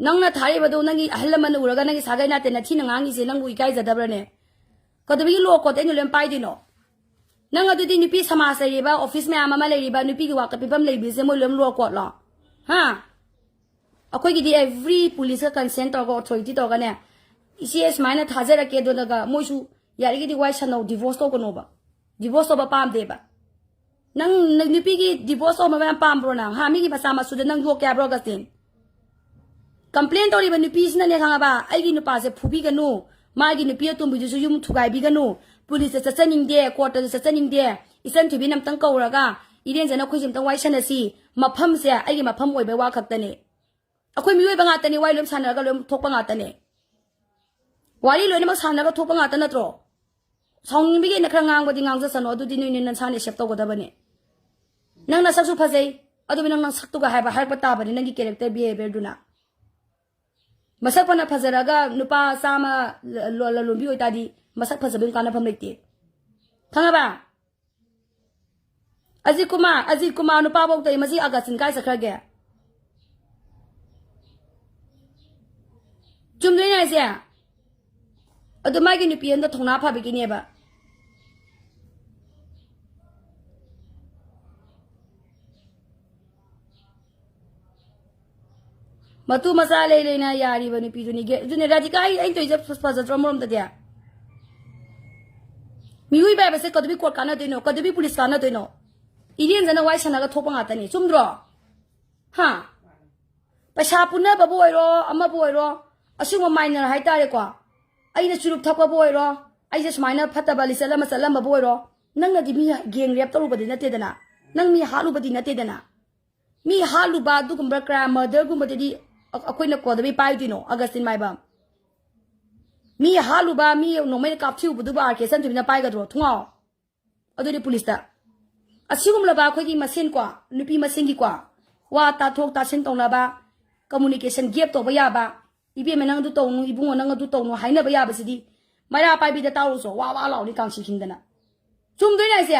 ꯅꯪꯅ ꯊꯥꯔꯤꯕꯗꯨ ꯅꯪꯒꯤ ꯑꯍꯜ ꯂꯃꯟꯅ ꯎꯔꯒ ꯅꯪꯒꯤ ꯁꯥꯒꯩ ꯅꯥꯇꯩ ꯅꯊꯤꯅ ꯉꯥꯡꯉꯤꯁꯦ ꯅꯪꯕꯨ ꯏꯀꯥꯏꯖꯗꯕ꯭ꯔꯅꯦ? ꯀꯩꯗꯧꯕꯒꯤ ꯂꯣ ꯀꯣꯠ ꯑꯩꯅ ꯂꯣꯏꯅ ꯄꯥꯏꯗꯣꯏꯅꯣ? ꯅꯪ ꯑꯗꯨꯗꯤ ꯅꯨꯄꯤ ꯁꯃꯥꯖ ꯂꯩꯔꯤꯕ, ꯑꯣꯐꯤꯁ ꯃꯌꯥꯝ ꯑꯃ ꯂꯩꯔꯤꯕ, ꯅꯨꯄꯤꯒꯤ ꯋꯥꯀꯠ ꯄꯤꯐꯝ ꯂꯩꯕꯤꯁꯦ ꯃꯣꯏ ꯂꯣꯏꯅ ꯂꯣ ꯀꯣꯠꯂꯣ? ꯍꯥ? ꯑꯩꯈꯣꯏꯒꯤꯗꯤ ꯑꯦꯚ꯭ꯔꯤ ꯄꯨꯂꯤꯁꯀ ꯀꯟꯁꯦꯟ ꯇꯧꯔꯒ, ꯑꯣꯊꯣꯔꯤꯇꯤ ꯇꯧꯔꯒꯅꯦ, "ꯏꯆꯦ ꯁꯨꯃꯥꯏꯅ ꯊꯥꯖꯔꯛꯀꯦ, ꯑꯗꯨꯅꯒ ꯃꯣꯏꯁꯨ ꯌꯥꯔꯤꯒꯩꯗꯤ ꯋꯥꯏ ꯁꯥꯟꯅꯧ, ꯗꯤꯚꯣꯔꯁ ꯇꯧꯒꯅꯣꯕ꯫ ꯗꯤꯚꯣꯔꯁ ꯇꯧꯕ ꯄꯥꯝꯗꯦꯕ"꯫ ꯅꯪ, ꯅꯪ ꯅꯨꯄꯤꯒꯤ ꯗꯤꯚꯣꯔꯁ ꯇꯧꯕ ꯃꯌꯥꯝ ꯄꯥꯝꯕ꯭ꯔꯣ ꯅꯪ? ꯍꯥ? ꯃꯤꯒꯤ ꯃꯆꯥ ꯃꯁꯨꯗ ꯅꯪ ꯌꯣꯛꯀꯦ ꯍꯥꯏꯕ꯭ꯔꯣ, ꯑꯒꯁꯇꯤꯟ? ꯀꯝꯄ꯭ꯂꯦꯟ ꯇꯧꯔꯤꯕ ꯅꯨꯄꯤꯁꯤꯅꯅꯦ, ꯈꯪꯉꯕ? "ꯑꯩꯒꯤ ꯅꯨꯄꯥꯁꯦ ꯐꯨꯕꯤꯒꯅꯨ, ꯃꯥꯒꯤ ꯅꯨꯄꯤ ꯑꯇꯣꯝꯕꯤꯗꯨꯁꯨ ꯌꯨꯝ ꯊꯨꯒꯥꯏꯕꯤꯒꯅꯨ, ꯄꯨꯂꯤꯁꯇ ꯆꯠꯆꯅꯤꯡꯗꯦ, ꯀꯣꯔꯠꯇꯁꯨ ꯆꯠꯆꯅꯤꯡꯗꯦ, ꯏꯆꯟ ꯊꯣꯏꯕꯤꯅ ꯑꯝꯇꯪ ꯀꯧꯔꯒ, ꯏꯔꯦꯟꯖꯅ ꯑꯩꯈꯣꯏꯁꯦ ꯑꯝꯇꯪ ꯋꯥꯔꯤ ꯁꯥꯟꯅꯁꯤ, ꯃꯐꯝꯁꯦ ꯑꯩꯒꯤ ꯃꯐꯝ ꯑꯣꯏꯕꯩ ꯋꯥ ꯈꯛꯇꯅꯦ"꯫ ꯑꯩꯈꯣꯏ ꯃꯤꯑꯣꯏꯕ ꯉꯥꯛꯇꯅꯦ, ꯋꯥꯔꯤ ꯂꯣꯏ ꯁꯥꯟꯅꯔꯒ ꯂꯣꯏ ꯊꯣꯛꯄ ꯉꯥꯛꯇꯅꯦ꯫ ꯋꯥꯔꯤ ꯂꯣꯏꯅꯃꯛ ꯁꯥꯟꯅꯔꯒ ꯊꯣꯛꯄ ꯉꯥꯛꯇ ꯅꯠꯇ꯭ꯔꯣ? ꯁꯥꯎꯅꯤꯡꯕꯒꯤ ꯑꯩꯅ ꯈꯔ ꯉꯥꯡꯕꯗꯤ ꯉꯥꯡꯖꯁꯅꯨ, ꯑꯗꯨꯗꯤ ꯅꯣꯏꯅ ꯅꯁꯥꯅ ꯑꯦꯛꯁꯦꯞ ꯇꯧꯒꯗꯕꯅꯦ꯫ ꯅꯪ ꯅꯁꯛꯁꯨ ꯐꯖꯩ, ꯑꯗꯨꯕꯨ ꯅꯪ ꯅꯁꯛꯇꯨꯒ ꯍꯥꯏꯕ, ꯍꯥꯏꯔꯛꯄ ꯇꯥꯕꯅꯤ, ꯅꯪꯒꯤ ꯀꯦꯔꯦꯛꯇꯔ ꯕꯤꯍꯦꯕꯤꯌꯔꯗꯨꯅ꯫ ꯃꯁꯛ ꯐꯅ ꯐꯖꯔꯒ ꯅꯨꯄꯥ ꯆꯥꯝꯃ ꯂ-, ꯂ-, ꯂꯂꯣꯟꯕꯤ ꯑꯣꯏꯇꯥꯔꯗꯤ ꯃꯁꯛ ꯐꯖꯕꯒꯤ ꯀꯥꯟꯅꯐꯝ ꯂꯩꯇꯦ꯫ ꯈꯪꯉꯕ? ꯑꯖꯤꯠ ꯀꯨꯃꯥꯔ, ꯑꯖꯤꯠ ꯀꯨꯃꯥꯔ ꯅꯨꯄꯥꯐꯧꯗ ꯃꯁꯤ ꯑꯒꯁꯇꯤꯟ ꯀꯥꯏ ꯆꯠꯈ꯭ꯔꯒꯦ? ꯆꯨꯝꯗꯣꯏꯅꯦ ꯍꯥꯏꯁꯦ꯫ ꯑꯗꯨ ꯃꯥꯒꯤ ꯅꯨꯄꯤ ꯑꯝꯗ ꯊꯧꯅꯥ ꯐꯕꯒꯤꯅꯦꯕ꯫ ꯃꯇꯨ ꯃꯆꯥ ꯂꯩ ꯂꯩꯅ ꯌꯥꯔꯤꯕ ꯅꯨꯄꯤꯗꯨꯅꯤ꯫ ꯒꯦ-, ꯑꯗꯨꯅꯦ ꯔꯥꯙꯤꯀꯥ, ꯑꯩ, ꯑꯩꯅ ꯇꯧꯔꯤꯁꯦ ꯐ-, ꯐꯖꯗ꯭ꯔꯣ ꯑꯃꯔꯣꯝꯗꯗꯤ? ꯃꯤꯑꯣꯏꯕ ꯍꯥꯏꯕꯁꯦ ꯀꯩꯗꯧꯕꯩ ꯀꯣꯔꯠ ꯀꯥꯟꯅꯗꯣꯏꯅꯣ? ꯀꯩꯗꯧꯕꯩ ꯄꯨꯂꯤꯁ ꯀꯥꯟꯅꯗꯣꯏꯅꯣ? ꯏꯔꯦꯟꯖꯅ ꯋꯥꯏ ꯁꯥꯟꯅꯒ ꯊꯣꯛꯄ ꯉꯥꯛꯇꯅꯤ꯫ ꯆꯨꯝꯗ꯭ꯔꯣ? ꯍꯥ? ꯄꯩꯁꯥ ꯄꯨꯅꯕꯕꯨ ꯑꯣꯏꯔꯣ, ꯑꯃꯕꯨ ꯑꯣꯏꯔꯣ, ꯑꯁꯤꯒꯨꯝꯕ ꯃꯥꯏꯅꯔ ꯍꯥꯏꯇꯥꯔꯦꯀꯣ, ꯑꯩꯅ ꯆꯨꯔꯨꯞ ꯊꯛꯄꯕꯨ ꯑꯣꯏꯔꯣ, ꯑꯩꯁꯦ ꯁꯨꯃꯥꯏꯅ ꯐꯠꯇꯕ ꯂꯤꯆꯠ ꯑꯃ ꯆꯠꯂꯝꯕꯕꯨ ꯑꯣꯏꯔꯣ, ꯅꯪꯅꯗꯤ ꯃꯤ ꯒꯦꯡ ꯔꯦꯞ ꯇꯧꯔꯨꯕꯗꯤ ꯅꯠꯇꯦꯗꯅ, ꯅꯪ ꯃꯤ ꯍꯥꯠꯂꯨꯕꯗꯤ ꯅꯠꯇꯦꯗꯅ꯫ ꯃꯤ ꯍꯥꯠꯂꯨꯕ ꯑꯗꯨꯒꯨꯝꯕ ꯀ꯭ꯔꯥꯏꯝ, ꯃꯔꯗꯔꯒꯨꯝꯕꯗꯗꯤ ꯑ-, ꯑꯩꯈꯣꯏꯅ ꯀꯩꯗꯧꯕꯩ ꯄꯥꯏꯗꯣꯏꯅꯣ, ꯑꯒꯁꯇꯤꯟ ꯃꯥꯏꯕꯝ? ꯃꯤ ꯍꯥꯠꯂꯨꯕ, ꯃꯤ ꯅꯣꯡꯃꯩꯅ ꯀꯥꯞꯊꯤꯔꯨꯕꯗꯨꯕꯨ ꯑꯥꯔ ꯀꯦ ꯏꯆꯟ ꯊꯣꯏꯕꯤꯅ ꯄꯥꯏꯒꯗ꯭ꯔꯣ? ꯊꯨꯡꯉꯥꯎ꯫ ꯑꯗꯨꯗꯤ ꯄꯨꯂꯤꯁꯇ꯫ ꯑꯁꯤꯒꯨꯝꯂꯕ ꯑꯩꯈꯣꯏꯒꯤ ꯃꯁꯦꯟꯀꯣ, ꯅꯨꯄꯤ ꯃꯁꯦꯟꯒꯤꯀꯣ, ꯋꯥ ꯇꯥꯊꯣꯛ ꯇꯥꯁꯤꯟ ꯇꯧꯅꯕ, communication gap ꯇꯧꯕ ꯌꯥꯕ, "ꯏꯕꯦꯝꯃ, ꯅꯪ ꯑꯗꯨ ꯇꯧꯅꯨ, ꯏꯕꯨꯡꯉꯣ, ꯅꯪ ꯑꯗꯨ ꯇꯧꯅꯨ" ꯍꯥꯏꯅꯕ ꯌꯥꯕꯁꯤꯗꯤ ꯃꯩꯔꯥ ꯄꯥꯏꯕꯤꯗ ꯇꯥꯔꯨꯁꯨ ꯋꯥ ꯋꯥ ꯂꯥꯎꯅꯤ ꯀꯥꯡꯁꯤ ꯈꯤꯡꯗꯅ꯫ ꯆꯨꯝꯗꯣꯏꯅꯦ ꯍꯥꯏꯁꯦ꯫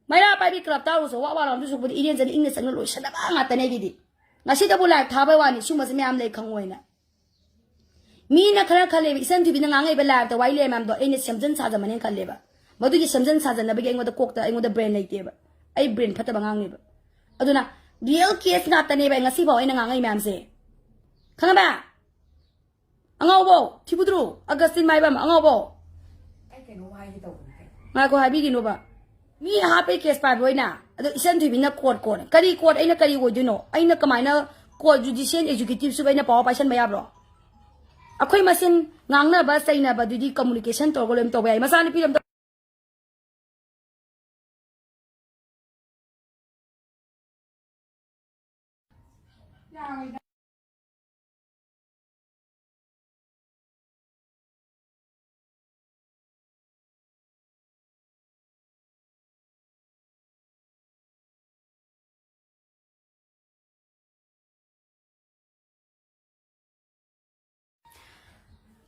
ꯃꯩꯔꯥ ꯄꯥꯏꯕꯤ ꯀ꯭ꯂꯕ ꯇꯥꯔꯨꯁꯨ ꯋꯥ ꯋꯥ ꯂꯥꯎꯅ ꯁꯨꯛꯄꯨꯗꯤ ꯏꯔꯦꯟꯖꯅ ꯏꯪꯅ ꯆꯪꯅ ꯂꯣꯏꯁꯟꯅꯕ ꯉꯥꯛꯇꯅꯦ ꯑꯩꯒꯤꯗꯤ꯫ ꯉꯁꯤꯗꯕꯨ ꯂꯥꯏꯚ ꯊꯥꯕꯩ ꯋꯥꯅꯤ, ꯁꯨꯝꯕꯁꯦ ꯃꯌꯥꯝ ꯂꯩ ꯈꯪꯉꯣꯏꯅ꯫ ꯃꯤꯅ ꯈꯔ ꯈꯜꯂꯦꯕ, ꯏꯆꯟ ꯊꯣꯏꯕꯤꯅ ꯉꯥꯡꯉꯛꯏꯕ ꯂꯥꯏꯔꯕꯇ ꯋꯥꯔꯤ ꯂꯩꯔ ꯃꯌꯥꯝꯗꯣ ꯑꯩꯅ ꯁꯦꯝꯖꯤꯟ ꯁꯥꯖꯟꯕꯅꯦꯅ ꯈꯜꯂꯦꯕ꯫ ꯃꯗꯨꯒꯤ ꯁꯦꯝꯖꯤꯟ ꯁꯥꯖꯟꯅꯕꯒꯤ ꯑꯩꯉꯣꯟꯗ ꯀꯣꯛꯇ, ꯑꯩꯉꯣꯟꯗ ꯕ꯭ꯔꯦꯟ ꯂꯩꯇꯦꯕ꯫ ꯑꯩ ꯕ꯭ꯔꯦꯟ ꯐꯠꯇꯕ ꯑꯉꯥꯡꯅꯦꯕ꯫ ꯑꯗꯨꯅ ꯔꯤꯌꯦꯜ ꯀꯦꯁ ꯉꯥꯛꯇꯅꯦꯕ ꯑꯩ ꯉꯁꯤꯐꯥꯎ ꯑꯩꯅ ꯉꯥꯡꯉꯛꯏ ꯃꯌꯥꯝꯁꯦ꯫ ꯈꯪꯉꯕ? ꯑꯉꯥꯎꯕꯧ, ꯊꯤꯕꯨꯗ꯭ꯔꯨ, ꯑꯒꯁꯇꯤꯟ ꯃꯥꯏꯕꯝ, ꯑꯉꯥꯎꯕꯧ꯫ ꯑꯩ ꯀꯩꯅꯣꯝ ꯍꯥꯏꯒꯦ ꯇꯧꯕꯅꯦ꯫ ꯉꯥꯏꯈꯣ, ꯍꯥꯏꯕꯤꯒꯤꯅꯣꯕ꯫ ꯃꯤ ꯍꯥꯠꯄꯩ ꯀꯦꯁ ꯄꯥꯏꯕ ꯑꯣꯏꯅ꯫ ꯑꯗꯣ ꯏꯆꯟ ꯊꯣꯏꯕꯤꯅ ꯀꯣꯔꯠ, ꯀꯣꯔꯠ꯫ ꯀꯔꯤ ꯀꯣꯔꯠ? ꯑꯩꯅ ꯀꯔꯤ ꯑꯣꯏꯗꯣꯏꯅꯣ? ꯑꯩꯅ ꯀꯃꯥꯏꯅ ꯀꯣꯔꯠ, ꯖꯨꯗꯤꯁꯤꯌꯦꯜ ꯑꯦꯛꯖꯤꯀ꯭ꯌꯨꯇꯤꯞꯁꯤꯕꯨ ꯑꯩꯅ ꯄꯥꯋꯔ ꯄꯥꯏꯁꯟꯕ ꯌꯥꯕ꯭ꯔꯣ? ꯑꯩꯈꯣꯏ ꯃꯁꯦꯟ ꯉꯥꯡꯅꯕ ꯆꯩꯅꯕꯗꯨꯗꯤ ꯀꯝꯃꯨꯅꯤꯀꯦꯁꯟ ꯇꯧꯔꯒ ꯂꯣꯏꯅ ꯇꯧꯕ ꯌꯥꯏ꯫ ꯃꯆꯥꯅꯨꯄꯤꯗꯣ ꯑꯝꯇ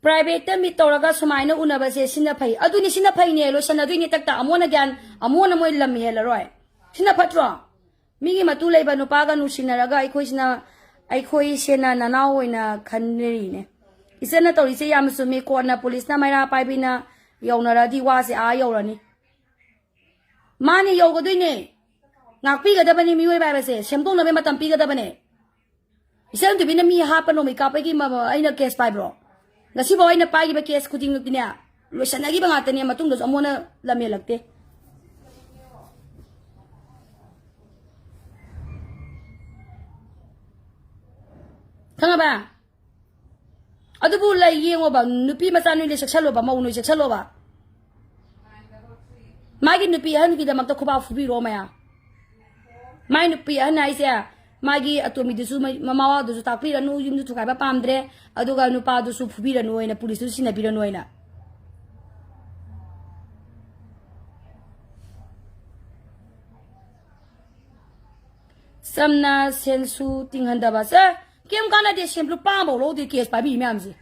ꯄ꯭ꯔꯥꯏꯚꯦꯠꯇ ꯃꯤꯠ ꯇꯧꯔꯒ ꯁꯨꯃꯥꯏꯅ ꯎꯅꯕꯁꯦ ꯁꯤꯅ ꯐꯩ꯫ ꯑꯗꯨꯅꯤ, ꯁꯤꯅ ꯐꯩꯅꯦ, ꯂꯣꯏꯁꯟꯅꯗꯣꯏꯅꯦ ꯇꯛꯇ꯫ ꯑꯃꯣꯟꯅ ꯒ꯭ꯌꯥꯟ, ꯑꯃꯣꯟꯅ ꯃꯣꯏ ꯂꯝ ꯍꯦꯜꯂꯔꯣꯏ꯫ ꯁꯤꯅ ꯐꯠꯇ꯭ꯔꯣ? ꯃꯤꯒꯤ ꯃꯇꯨ ꯂꯩꯕ ꯅꯨꯄꯥꯒ ꯅꯨꯡꯁꯤꯅꯔꯒ ꯑꯩꯈꯣꯏꯁꯤꯅ, ꯑꯩꯈꯣꯏꯁꯦꯅ ꯅꯅꯥꯎ ꯑꯣꯏꯅ ꯈꯟꯅꯔꯤꯅꯦ꯫ ꯏꯆꯟꯅ ꯇꯧꯔꯤꯁꯦ ꯌꯥꯝ ꯆꯨꯝꯃꯤ꯫ ꯀꯣꯟꯅ ꯄꯨꯂꯤꯁꯅ ꯃꯩꯔꯥ ꯄꯥꯏꯕꯤꯅ ꯌꯧꯅꯔꯗꯤ ꯋꯥꯁꯦ ꯑꯥ ꯌꯧꯔꯅꯤ꯫ ꯃꯥꯅꯦ, ꯌꯧꯒꯗꯣꯏꯅꯦ꯫ ꯉꯥꯛꯄꯤꯒꯗꯕꯅꯤ ꯃꯤꯑꯣꯏꯕ ꯍꯥꯏꯕꯁꯦ, ꯁꯦꯝꯗꯣꯛꯅꯕ ꯃꯇꯝ ꯄꯤꯒꯗꯕꯅꯦ꯫ ꯏꯆꯟ ꯊꯣꯏꯕꯤꯅ ꯃꯤ ꯍꯥꯠꯄ ꯅꯣꯡꯃꯩ ꯀꯥꯞꯄꯒꯤ ꯃ-, ꯃ-, ꯑꯩꯅ ꯀꯦꯁ ꯄꯥꯏꯕ꯭ꯔꯣ? ꯉꯁꯤꯐꯥꯎ ꯑꯩꯅ ꯄꯥꯏꯈꯤꯕ ꯀꯦꯁ ꯈꯨꯗꯤꯡꯃꯛꯇꯤꯅꯦ, ꯂꯣꯏꯁꯟꯅꯈꯤꯕ ꯉꯥꯛꯇꯅꯦ, ꯃꯇꯨꯡꯗꯁꯨ ꯑꯃꯨꯛ ꯍꯟꯅ ꯂꯝꯍꯦꯜꯂꯛꯇꯦ꯫ ꯈꯪꯉꯕ? ꯑꯗꯨꯕꯨ ꯂꯩ ꯌꯦꯡꯉꯣꯕ, ꯅꯨꯄꯤ ꯃꯆꯥ ꯅꯣꯏ ꯂꯩ ꯆꯦꯛꯁꯜꯂꯣꯕ, ꯃꯧ ꯅꯣꯏ ꯆꯦꯛꯁꯜꯂꯣꯕ꯫ ꯃꯥꯒꯤ ꯅꯨꯄꯤ ꯑꯍꯟꯒꯤꯗꯃꯛꯇ ꯈꯨꯕꯥꯛ ꯐꯨꯕꯤꯔꯣ ꯃꯌꯥꯝ꯫ ꯃꯥꯏ ꯅꯨꯄꯤ ꯑꯍꯟ ꯍꯥꯏꯁꯦ, ꯃꯥꯒꯤ ꯑꯇꯣꯝꯕꯤꯗꯨꯁꯨ ꯃ-, ꯃꯃꯥ ꯋꯥꯗꯨꯁꯨ ꯇꯥꯛꯄꯤꯔꯅꯨ, ꯌꯨꯝꯗꯨ ꯊꯨꯒꯥꯏꯕ ꯄꯥꯝꯗ꯭ꯔꯦ, ꯑꯗꯨꯒ ꯅꯨꯄꯥꯗꯨꯁꯨ ꯐꯨꯕꯤꯔꯅꯨ ꯍꯥꯏꯅ, ꯄꯨꯂꯤꯁꯇꯨꯁꯨ ꯁꯤꯟꯅꯕꯤꯔꯅꯨ ꯍꯥꯏꯅ꯫ ꯆꯝꯅ ꯁꯦꯟꯁꯨ ꯇꯤꯡꯍꯟꯗꯕ꯫ ꯁꯦ, ꯀꯩꯝ ꯀꯥꯟꯅꯗꯦ, ꯁꯦꯟ ꯂꯨꯄꯥ ꯑꯃꯐꯥꯎ ꯂꯧꯗꯦ ꯀꯦꯁ ꯄꯥꯏꯕꯤ ꯃꯌꯥꯝꯁꯦ꯫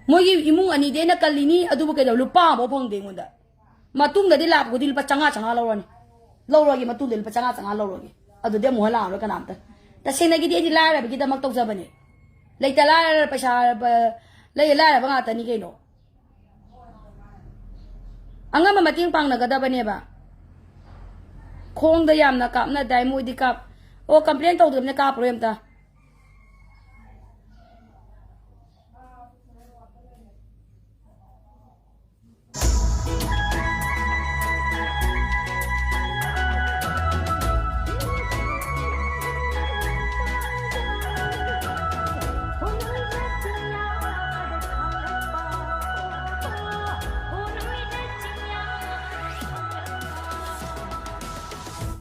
ꯃꯣꯏꯒꯤ ꯏꯃꯨꯡ ꯑꯅꯤꯗꯤ ꯑꯩꯅ ꯀꯜꯂꯤꯅꯤ, ꯑꯗꯨꯕꯨ ꯀꯩꯗꯧ, ꯂꯨꯄꯥ ꯑꯃꯐꯥꯎ ꯐꯪꯗꯦ ꯑꯩꯉꯣꯟꯗ꯫ ꯃꯇꯨꯡꯗꯗꯤ ꯂꯥꯛꯄꯗꯤ ꯂꯨꯄꯥ ꯆꯥꯝꯃꯉꯥ ꯆꯥꯝꯃꯉꯥ ꯂꯧꯔꯅꯤ꯫ ꯂꯧꯔꯒꯦ, ꯃꯇꯨꯡꯗ ꯂꯨꯄꯥ ꯆꯥꯝꯃꯉꯥ ꯆꯥꯝꯃꯉꯥ ꯂꯧꯔꯒꯦ꯫ ꯑꯗꯨꯗꯤ ꯑꯃꯨꯛ ꯍꯟꯅ ꯂꯥꯛꯑꯔꯣꯏ ꯀꯅꯥꯝꯇ꯫ ꯇꯁꯦꯡꯅꯒꯤꯗꯤ ꯑꯩꯗꯤ ꯂꯥꯏꯔꯕꯒꯤꯗꯃꯛ ꯇꯧꯖꯕꯅꯦ꯫ ꯂꯩꯇ ꯂꯥꯏꯔ ꯄꯩꯁꯥ ꯂꯩ ꯂꯥꯏꯔꯕ ꯉꯥꯛꯇꯅꯤ ꯀꯩꯅꯣ꯫ ꯑꯉꯝꯕ ꯃꯇꯦꯡ ꯄꯥꯡꯅꯒꯗꯕꯅꯦꯕ꯫ ꯈꯣꯡꯗ ꯌꯥꯝꯅ ꯀꯥꯞꯅꯗꯥꯏ ꯃꯣꯏꯗꯤ ꯀꯥꯞ-, ꯑꯣ, ꯀꯝꯄ꯭ꯂꯦꯟ ꯇꯧꯗ꯭ꯔꯕꯅꯦ, ꯀꯥꯞꯄꯔꯣꯏ ꯑꯝꯇ꯫